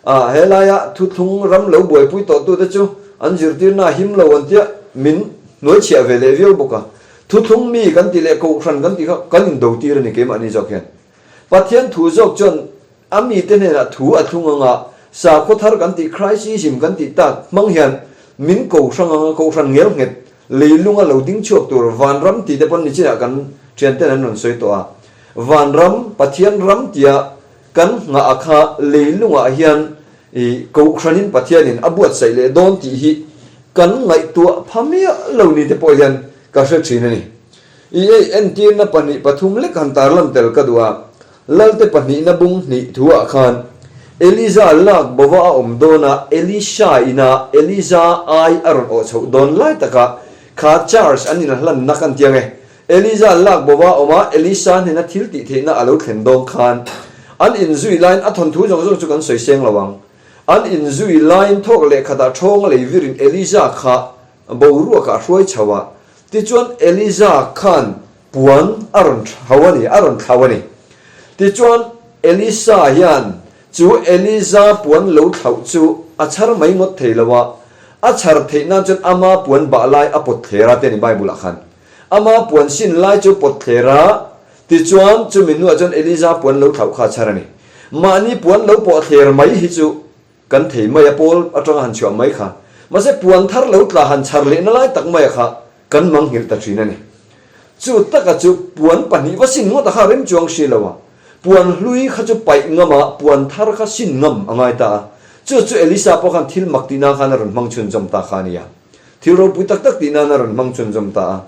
ah helaia thuthlung ram lo buaipui tawhtute chu an zirtirna a him lo an tia min hnuaichhiah ve leh viau bawk a. Thuthlung mi kan tih leh Kohhran kan tih kha kan indo tir a ni keimahni zawk hian. Pathian thu zawk chuan a mite hnenah thu a thlung anga sakhaw thar kan tih Christism kan tih tak hmang hian min ko hrang anga Kohhran ngel nghet leilunga lo ding chhuak tur vanram tih te pawn nichinah kan thianten an rawn sawi tawh a. Vanram, Pathian ram tia kan nghah a kha leilungah hian i Kohhranin Pathianin a buatsaih leh dawn tih hi kan ngaihtuah pha miah lo ni te pawh hian ka hre thin a ni. I ei entirna pahnih pathum lek han tarlan tel ka duh a, Lalte pahnihna bung hnih thuah khan Eliza lak bova a awm dawn a, Elisha ina Eliza ai a rawn awh chhoh dawn lai taka kha charge an inhlanna kan tiang e. Eliza lak bova awm a, Elisa hnena thil tih theihna a lo thlen dawn khan an inzui laiin a thawnthu zawng zawng chu kan sawi seng lo ang. An inzui laiin thawk leh khatah ṭhawnga lei virin Eliza kha boruakah a hruai chho a, tichuan Eliza khan puan a rawn thlau a ni, a rawn thlau a ni. Tichuan Elisa hian chu Eliza puan lo thlauh chu a chhar mai ngawt thei lo a, a chhar theih nan chuan ama puan bah lai a pawt thler a ti a ni Bible ah khan. Ama puan sin lai chu pawt thler a, tichuan chumi hnuah chuan Eliza puan lo thlauh kha a chhar a ni. Mahni puan lo pawh thler mai hi chu kan thei mai a, pawl atanga han chhuah mai kha. Mahse puan thar lo tla han chhar lehna lai tak maia kha kan mangnghilh ta thin a ni. Chu taka chu puan pahnih va sin ngawt a kha rem chuang hri lo a, puan hlui kha chu paih ngam a, puan thar kha sin ngam a ngai ta a. Chu chu Elisa pawh khan thil mak tihna khan a rawn hmang chhunzawm ta kha a ni a. Thil ropui tak tak tih nan a rawn hmang chhunzawm ta a.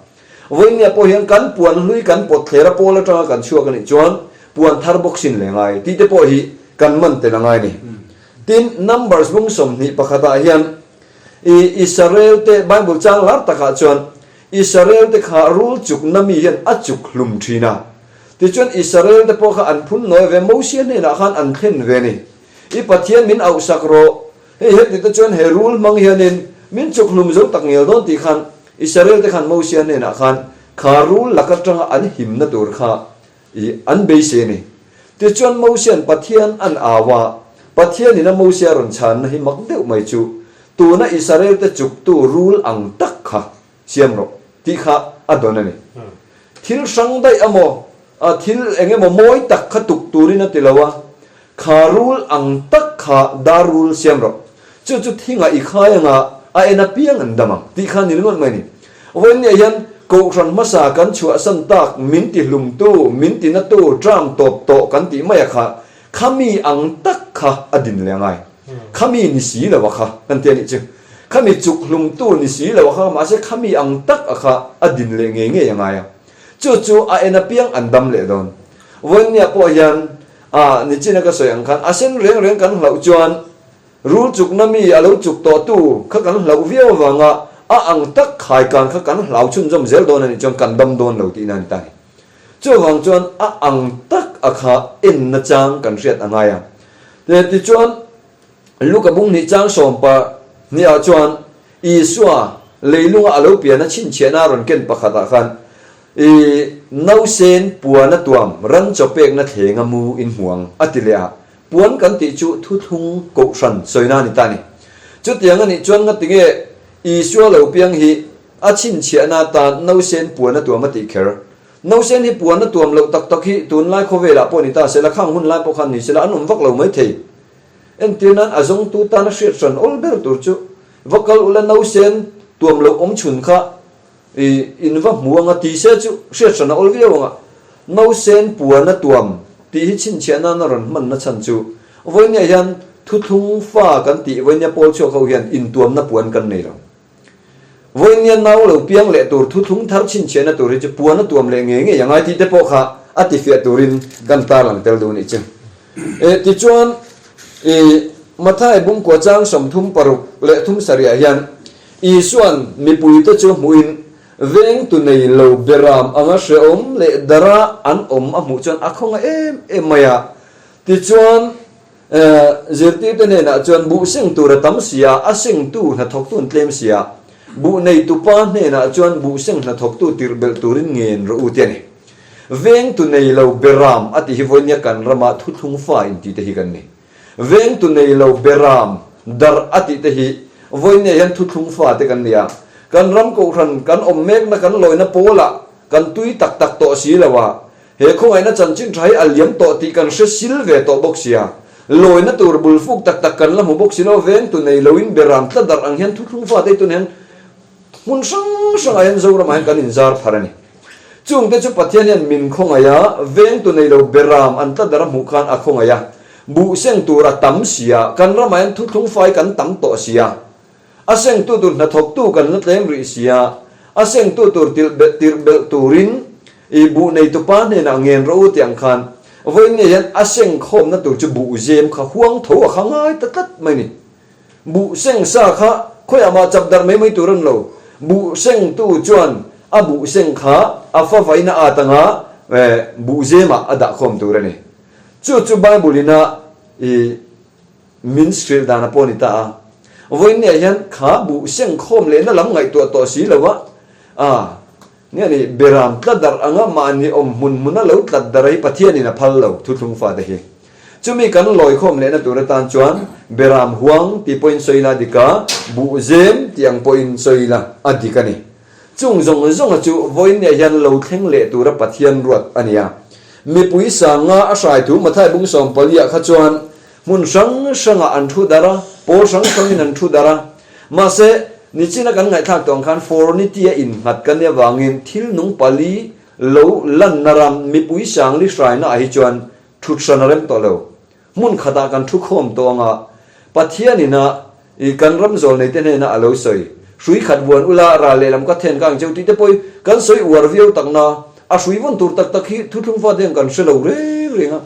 Vawinia pawh hian kan puan hlui kan pawt thler a pawl atanga kan chhuak a nih chuan puan thar bawk sin leh ngai tih te pawh hi kan man tel a ngai ni. Tin, Numbers bung 21 ah hian i Israel te Bible chang lar takah chuan Israel te kha rul chukna mi hian a chuk hlum thin a. Tichuan Israel te pawh kha an phun nawi ve Mosia hnenah khan an thlen ve a ni. I Pathian min auhsak rawh. Hei heti te chuan he rul hmang hianin min chuk hlum zo tak ngel dawn tih khan Israel te khan Mosia hnenah khan kha rul lak atanga an himna tur kha i an beisei a ni. Tichuan Mosia'n Pathian an au a, Pathianin a Mosia rawn chhanna hi mak deuh mai chu tuna Israel te chuktu rul ang tak kha siam rawh tih kha a dawn a ni. Thil hrang daih amaw, thil eng emaw mawi tak kha tuk turin a ti lo a, kha rul ang tak kha dar rul siam rawh. Chu chu thingah i khai anga a en apiang an dam ang tih kha ni ringawt mai a ni. Vawiinniah hian Kohhran hmasa kan chhuahsan tak min ti hlumtu, min ti natu, tram tawp tawh kan tih mai a kha, Khami ang tak kha a din leh angai. Khami ni si lo a kha kan ti a nih chu. Khami chuk hlumtu ni si lo a kha mahse khami ang tak a kha a din leh ngei ngei angai a. Chu chu a en apiang an dam leh dawn. Vawiinniah pawh hian a nichina ka sawi ang khan a sen reng reng kan hlauh chuan rul chukna mi a lo chuk tawhtu kha kan hlauh viau avanga a ang tak khaikan kha kan hlau chhunzawm zel dawn a nih chuan kan dam dawn lo tihna a ni ta a ni. Chuvang chuan a ang tak a kha enna chang kan hriat a ngai a. Tichuan Luka bung hnih chang sawmpa hniah chuan Isua leilunga a lo pian a chhinchhiahna a rawn ken pakhatah khan i nausen puana tuam ran chaw pekna thlenga mu in hmu ang a ti leh a, puan kan tih chu thuthlung kohhran sawina a ni ta a ni. Chutiang a nih chuan ngatinge Isua lo piang hi a chhinchhiahna atan nausen puana tuam a tih kher? Nausen hi puana tuam loh tak tak hi tunlai khawvelah pawh ni ta sela, khang hun lai pawh khan ni sela an awm vak lo maithei. Entir nan a zawngtu tana hriat hran awl ber tur chu va kal ula nausen tuam loh awm chhun kha i in va hmu anga ti se chu hriat hran a awl viau anga nausen puana tuam tih hi chhinchhiah nana rawn hman na chhan chu vawinia hian thuthlung fa kan tih vawinia pawl chhuak ho hian intuamna puan kan nei lo. Vawinia nau lo piang leh tur thuthlung thar chhinchhiahna tur hi chu puan a tuam leh ngei ngei a ngai tih te pawh kha a tifiah turin kan tarlang tel duh nih chu. E, tichuan, i Mathai bungkua chang 36 leh thum sarihah hian Isua'n mipuite chu hmuhin vengtu nei lo beram anga hrehawm leh dara an awm a hmuh chuan a khawngaih em em mai a. Tichuan, Zirtirte hnenah chuan buh seng tur a tam si a, a sengtu hnathawktu an tlem si a, buh neitupa hnenah chuan buh seng hnathawktu tirh belh turin ngen rawh u ti a ni. Vengtu nei lo beram a tih hi vawinia kan rama thuthlung fa intih te hi kan ni. Vengtu nei lo beram darh a tih te hi vawinia hian thuthlung fa te kan ni a. Kan ram kohhran kan awm mekna kan lawina pawlah kan tui tak tak tawh si lo a, He khawngaihna chanchin tha hi a liam tawh tih kan hre sil ve tawh bawk sia. Lawina tur bul fuk tak tak kan la hmu bawk si lo, vengtu nei loin beram tla darh ang hian thuthlung fate hi tunah hian hmun hrang hrangah hian Zoramah hian kan inzar phar a ni. Chungte chu Pathian hian min khawngaih a, vengtu nei lo beram an tla darh a hmuh khan a khawngaih a, buh seng tur a tam sia, kan ramah hian thuthlung fai kan tam tawh sia. A sengtu tur hnathawktu kan la tlem rih sia, a sengtu tur tilh belh tirh belh turin i buh neitupa hnenah ngen rawh u tih ang khan vawiin nge hian a seng khawmna tur chu buh zem kha huang tho a kha ngai ta tlat mai ni. Buh seng sa kha khawiah mah chap darh mai mai tur a ni lo. Buh sengtu chuan a buh seng kha a fa vaina at anga buh zemah a dah khawm tur a ni. Chu chu Bible ina i Min hrilh dan a pawh a ni ta a. Vawiinniah hian kha buh seng khawm lehna lam ngaihtuah tawh si lo a, a nge ni, beram tla darh anga mahni awm hmun hmuna lo tlat darh hi Pathianin a phal lo, thuthlung fate hi. Chumi kan lawi khawm lehna tur atan chuan beram huang tih pawhin sawi ila a dik a, buh zem tih ang pawhin sawi ila a dik a ni. Chung zawng zawnga chu vawiinniah hian lo thleng leh tura Pathian ruat a ni a. Mipui sanga a hrai thu Mathai bung sawmpaliah kha chuan Hmun hrang hrangah an thu darh a, pawl hrang hrangin an thu darh a. Mahse, nichina kan ngaihthlak tawh ang khan Fornity-a innghat kan nih avangin thil nung pali lo lanna ram mipui sangli hraina ah hi chuan thut hran a rem tawh lo. Hmun khatah kan thu khawm tawh ang a, Pathianin a I kan ram zawl neite hnena a lo sawi. Hrui khat vuan ula ral lehlam ka then ka ang cheu tih te pawh hi kan sawi uar viau tak na, a hrui vawn tur tak tak hi thuthlung fate ang kan hre lo reng reng a.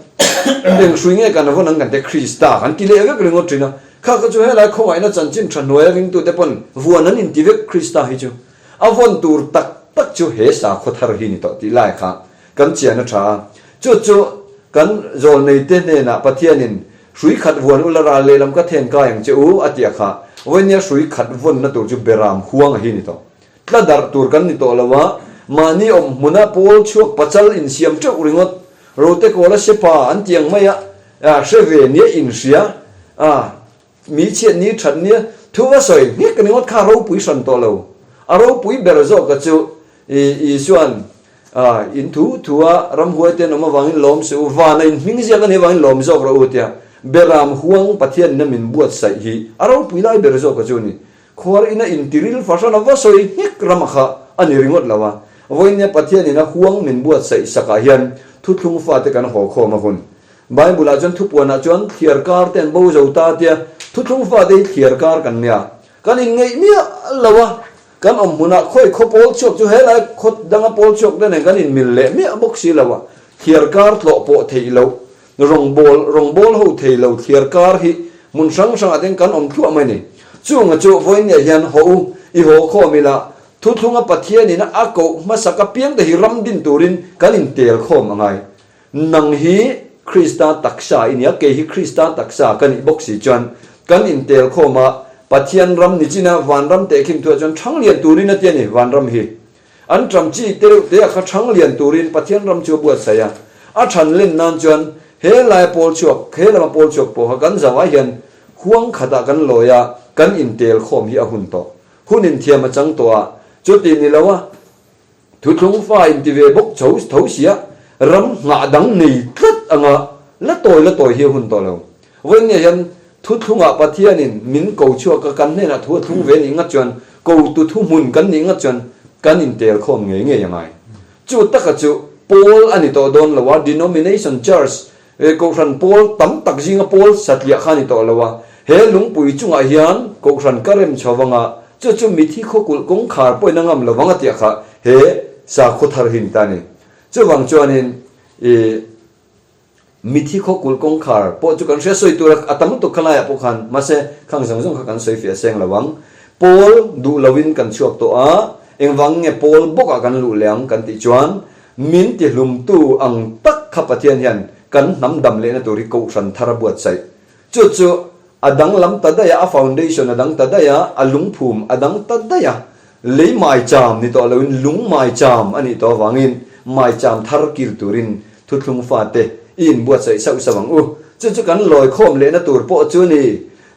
Eng hrui nge kan vawn ang kan te Krista kan ti leh vek ringawt thin a. Kha kha chu helai khawngaihna chanchin tha hnuaia ringtute pawn vuan an inti vek Krista hi chu a vawn tur tak tak chu he sakhaw thar hi ni tawh tih lai kha kan chian a tha a. Chu chu kan zawl neite hnenah Pathianin Hrui khat vuan ula ral lehlam ka then kai ang che u, a ti a kha. Vawinia hrui khat vawnna tur chu beram huang a hi ni tawh. Tla darh tur kan ni tawh lo a, mahni awm hmuna pawl chhuak pachal insiam teuh ringawt, rote kawla sepa an ti ang mai a, hre ve nia inhria a, mi chhiat ni that nia thu va sawi nghek ringawt kha ropui hran tawh lo. A ropui ber zawka chu Isua'n In thu thu a ramhuai te an awm avangin lawm suh u, vana in hming ziak a nih avangin lawm zawk rawh u tia Beram huang Pathian ina min buatsaih hi a ropui lai ber zawk a chu ni. Khuar ina intiril fahran a va sawi nghek ram a kha a ni ringawt lo a, vawinia Pathian ina huang min buatsaih sakah hian thuthlung fate kan haw khawm a hun. Bible ah chuan thupuanah chuan thliar kar te an bo zo ta tia thuthlung fate hi thliar kar kan nia kan inngeih miah lo a, Kan awm hmunah khawi khaw pawl chhuak chu helai khaw danga pawl chhuak te nen kan inmil leh miah bawk si lo a. Thliarkar tlawh pawh theih loh, rawngbâwl rawngbâwl ho thei lo thliarkar hi hmun hrang hrangah ten kan awm thluah mai a ni. Chunga chu vawiinniah hian haw u, i haw khawm ila, thuthlunga Pathianin a koh hmasak apiang te hi ram din turin kan intel khawm a ngai. Nang hi Krista taksa i nia, kei hi Krista taksa ka nih bawk si chuan kan intel khawm a, Pathian ram ni china vanram tehkhin thuah chuan ṭhang lian turin a ti a ni, vanram hi. An ṭam chi te reuh te a kha ṭhang lian turin Pathian ram chu a buatsaih a. A ṭhan len nan chuan he laia pawl chhuak, he lama pawl chhuak pawh kha kan zauh hian huang khatah kan lawi a, kan intel khawm hi a hun tawh. Hun inthiam a chang tawh a, chuti ni lo a, thuthlung fa inti ve bawk chho tho sia, ram nghah dang nei tlat anga la tawi la tawi hi a hun tawh lo. Vawiinniah hian thuthlungah Pathianin min ko chhuak a, kan hnenah thu a thlung ve nih ngat chuan kotu thuhmun kan nih ngat chuan kan intel khawm ngei ngei a ngai. Chu taka chu pawl a ni tawh dawn lo a, denomination church, kohhran pawl tam tak zinga pawl satliah kha a ni tawh lo a, he lungpui chungah hian kohhran ka rem chho vang a, chu chu mithi khawkulh kawngkhar pawhin a ngam lo vang a tiah kha he sakhaw thar hi a ni ta a ni. Chuvang chuanin i. Mithi khawkulh kawngkhar pawh chu kan hria sawi tur a tam lutuk kha laiah pawh khan mahse khang zawng zawng kha kan sawi fiah seng lo ang. Pawl duh loin kan chhuak tawh a, engvang nge pawl bawkah kan luh leh ang kan tih chuan min ti hlumtu ang tak kha Pathian hian kan hnam dam lehna tur hi kohhran thar a buatsaih. Chu chu a danglam ta daih a, a foundation a dang ta daih a, a lungphum a dang ta daih a, lei maicham ni tawh loin lung maicham a nih tawh avangin maicham thar kil turin thuthlung fate i inbuatsaih sauh sauh ang u. Chu chu kan lawi khawm lehna tur pawh chu ni.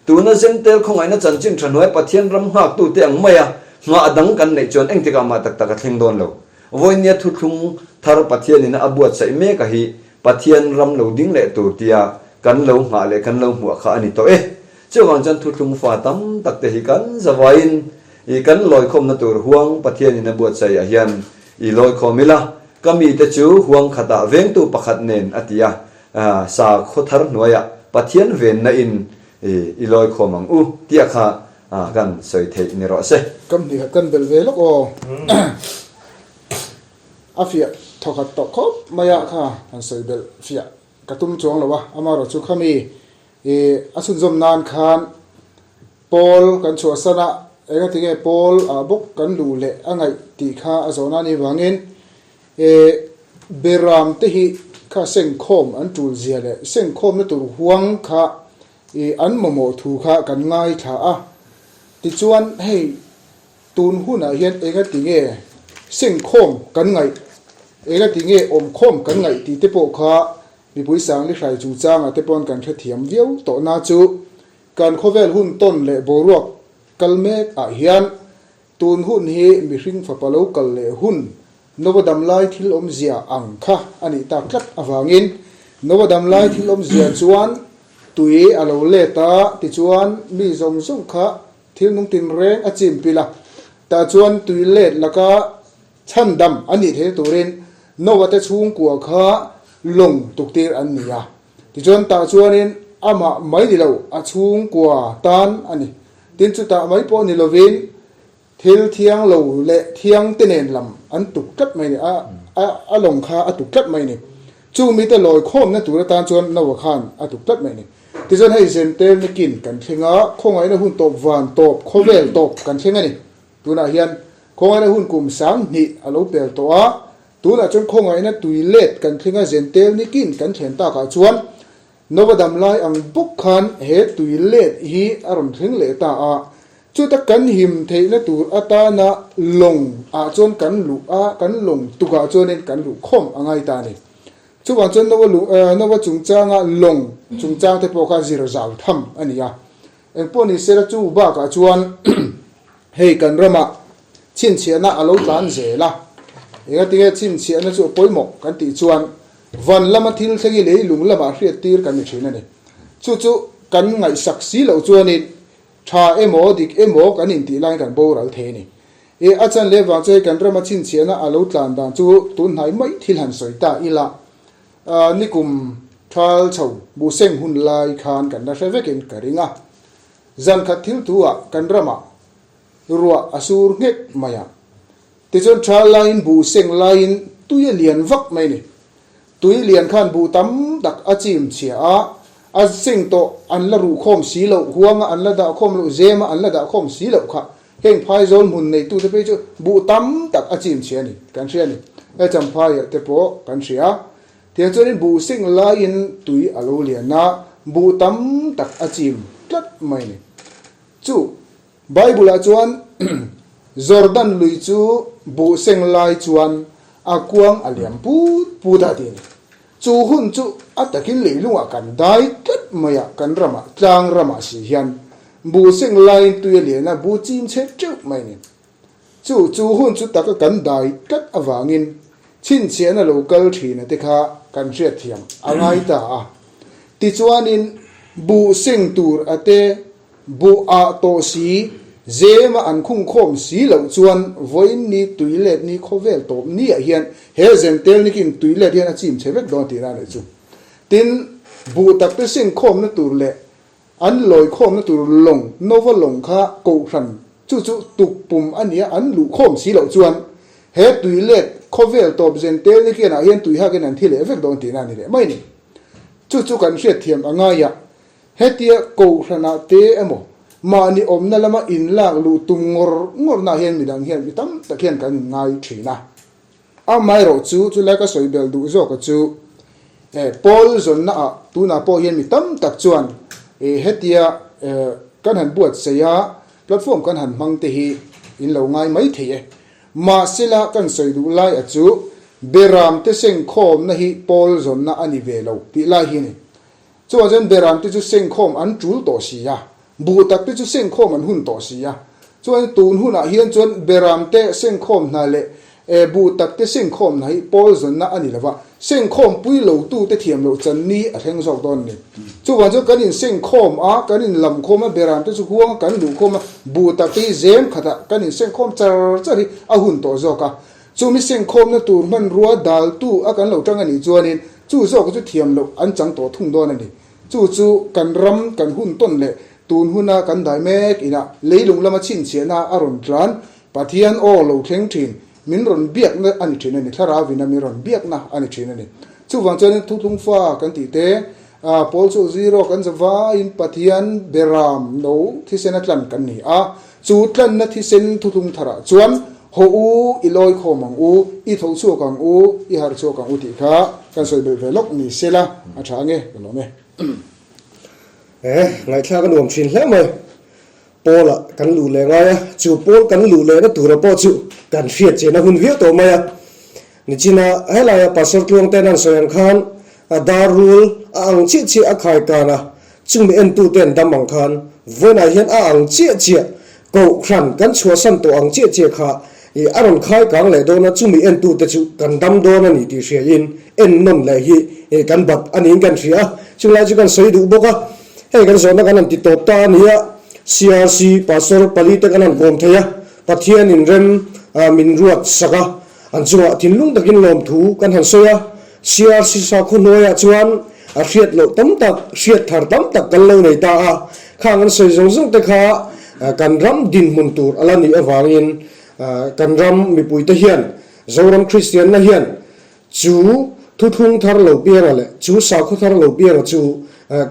Tuna Zentel khawngaihna chanchin tha hnuai Pathian ram nghaktute ang maia nghah dang kan neih chuan engtikah mah tak tak a thleng dawn lo. Vawinia thuthlung thar Pathianin a buatsaih mek a hi Pathian ram lo ding leh tur tia kan lo nghah leh kan lo hmuah kha a ni tawh e. Chuvang chuan thuthlung fa tam tak te hi kan zavaiin i kan lawikhawmna tur huang Pathianin a buatsaih ah hian i lawikhawm ila, ka mite chu huang khatah vengtu pakhat nen a ti a, sakhaw thar hnuaiah Pathian venna in i lawikhawm ang u tia kha kan sawi theih ni rawh se. Kam hnih khat kan belh ve lawk aw. A fiah thawkhat tawh khawp mai a kha han sawi belh fiah ka tum chuang lo a, amaherawh chu khami ih a chhunzawm nan khan pawl kan chhuahsan a, engati nge pawl ah bawk kan luh leh a ngaih tih kha a zawhna a nih vangin ih beram te hi kha sengkhawm an tul zia leh sengkhawmna tur huang kha ih an mamawh thu kha kan ngaithla a, tichuan hei Tun hunah hian engati nge sengkhawm kan ngaih, engati nge awmkhawm kan ngaih tih te pawh kha mipui Sangli hrai chungchangah te pawn kan hrethiam viau tawh na chu kan khawvel hun tawn leh boruak kal mek ah hian tun hun hi mihring fapa lo kal leh hun Nova dam lai thil awmzia ang kha a nih tak tlat avangin Nova dam lai thil awmzia chuan tui a lo let a tichuan mi zawng zawng kha Thil nung tinreng a chim pil a, tah chuan tui let laka chhandam an nih theihna turin Noah te chhungkua kha lawng tuktir an ni a. Tichuan tah chuanin amah mai ni lo, a chhungkua tan a ni. Tin chutah mai pawh ni lovin thil thiang lo leh thiang te nen lam an tuk tlat mai ni, a a lawng kha a tuk tlat mai ni. Chung mite lawi khawmna tur atan chuan Noah khan a tuk tlat mai ni. Tichuan hei Zentel nikin kan thleng a, khawngaihna hun tawp van tawp, khawvel tawp kan thleng a ni. Tunah hian khawngaihna hun kum 2000 a lo pel tawh a, tunah chuan khawngaihna tui let kan thleng a, Zentel nikin kan thlen takah chuan Nova dam lai ang bawk khan he tui let hi a rawn thleng leh ta a, chuta kan him theihna tur atana lawng ah chuan kan luh a, kan lawng tukah chuanin kan luh khawm a ngai ta a ni. Chuvang chuan Nova luh Nova chungchanga lawng chungchang te pawh kha zir zau tham a ni a. Engpawh ni sela chu bakah chuan hei kan ramah chhinchhiahna a lo tlan zel a. Engatinge chhinchhiahna chu a pawimawh kan tih chuan van lama thil thleng hi leilung lamah hriattir kan ni thin a ni. Chu chu kan ngaihsak si loh chuanin Tha emaw, dik emaw kan intih laiin kan boral thei a ni. E, a chan leh vang chu hei kan rama chhinchhiahna a lo tlan dan chu tun hnai mai thil han sawi ta ila. Nikum thal chho buhseng hun lai khan kan la hre vekin ka ring a. Zan khat thil thu ah kan ramah ruah a sur nghek mai a. Tichuan thal laiin buhseng laiin tui a lian vak mai a ni. Tui lian khan buh tam tak a chim chhia a, a seng tawh an la ruh khawm si loh, huanga an la dah khawm loh, zema an la dah khawm si loh kha heng phaizawl hmun neitute phei chu buh tam tak a chim chhia a ni, kan hria a ni. He Champhaiah te pawh kan hria. Tiang chuanin buh seng laiin tui a lo lian a, buh tam tak a chim tlat mai a ni. Chu Bible-ah chuan Jordan lui chu buh seng lai chuan a kuang a liam put put a ti a ni. Chu hun chu a takin leilungah kan dai tlat mai a, kan ramah, tlang ramah si hian buh seng laiin tui a lian a, buh chim chhe teuh mai a ni. Chu chu hun chu taka kan dai tlat avangin chhinchhiahna lo kal thina te kha kan hriatthiam a ngai ta a. Tichuanin buh seng tur a te Buh ah tawh si, zema an khung khawm si loh chuan vawiin ni tui let ni khawvel tawp ni ah hian he zentel nikin tui let hian a chim chhe vek dawn tihna a nih chu. Tin, buh tak te seng khawmna tur leh an lawi khawmna tur lawng, Nova lawng kha kohhran chu chu tuk pum a nia an luh khawm si loh chuan he tui let khawvel tawp zentel nikin ah hian tui hakin an thi leh vek dawn tihna a ni leh mai ni. Chu chu kan hriatthiam a ngai a. Hetia Kohhranah te emaw mahni awmna lama inlak luh tum ngawr ngawrnaah hian midang hian mi tam tak hian kan inngai thin a. Amaherawh chu chulai ka sawi belh duh zawka chu eh Paul zawnnaah tunah pawh hian mi tam tak chuan eh hetia eh kan han buatsaih a, platform kan han hmang te hi in lo ngai mai thei e. Mahsela kan sawi duh laia chu Beram te sengkhawmna hi Paul zawnna a ni ve lo tih lai hi a ni. Chuvang chuan beram te chu sengkhawm an tul tawh si a, buh tak te chu sengkhawm an hun tawh si a. Chuan tun hunah hian chuan beram te sengkhawm hna leh buh tak te sengkhawm hna hi pawl zawnna a ni lo va, sengkhawm pui lo tu te thiam loh chan ni a thleng zawk dawn a ni. Chuvang chuan kan insengkhawm a, kan inlamkhawm a, beram te chu huang a kan luhkhawm a, buh tak te hi zem khatah kan insengkhawm char char hi a hun tawh zawk a. Chumi sengkhawmna tur hmanrua daltu a kan lo tang a nih chuanin chu zawk chu thiam loh an chang tawh thung dawn a ni. Chu chu kan ram kan hun tawn leh tun huna kan dai mek inah leilung lama chhinchhiahna a rawn tlan Pathian aw lo thleng thin min rawn biakna a ni thin a ni, thlarau ina min rawn biakna a ni thin a ni. Chuvang chuanin thuthlung fa kan tih te, Pawl chu zero kan za vaiin Pathian beram no thisen a tlan kan ni a, Chu tlanna thisen thuthlung tharah chuan, Haw u, i lawi khawm ang u, i tho chhuak ang u, i harh chhuak ang u tih kha kan sawi belh ve lawk ni se la, a tha ange, ka lawm e. E, ngaihthlak a nuam thin hle mai. Pawl ah kan luh leh ngai a, chu pawl kan luh lehna tura pawh chu kan hriat chian a hun viau tawh mai a. Nichina helaia Pastor Tluangte'n an sawi ang khan a dar rul a ang chiah chiah a khai kan a, chumi entute an dam ang khan vawiinah hian a ang chiah chiah Kohhran kan chhuahsan tawh ang chiah chiah kha i a rawn khai kang leh dawn a, chumi entute chu kan dam dawn a ni tih hriain en nawn leh hi i kan bat a niin kan hria a, chulai chu kan sawi duh bawk a, hei kan zawhna kan han ti tawp ta a ni a, CRC Pastor palite kan han kawm thei a, Pathianin rem min ruat sak a. An chungah thinlung takin lawmthu kan han sawi a, CRC sakhaw hnuaiah chuan a hriat loh tam tak, hriat thar tam tak kan lo nei ta a, khang an sawi zawng zawng te kha kan ram dinhmun tur a la nih avangin kan ram mipuite hian Zoram Kristianna hian chu thuthlung thar lo pianga leh chu sakhaw thar lo pianga chu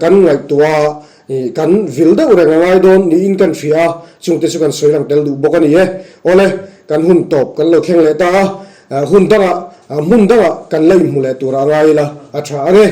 kan ngaihtuah a, kan vil deuh reng a ngai dawn niin kan hria a, chungte chu kan sawi lang tel duh bawk a ni e. Awle, kan hun tawp kan lo thleng leh ta a, hun dangah, hmun dangah kan la inhmu leh tur a ngai ila a tha ang e.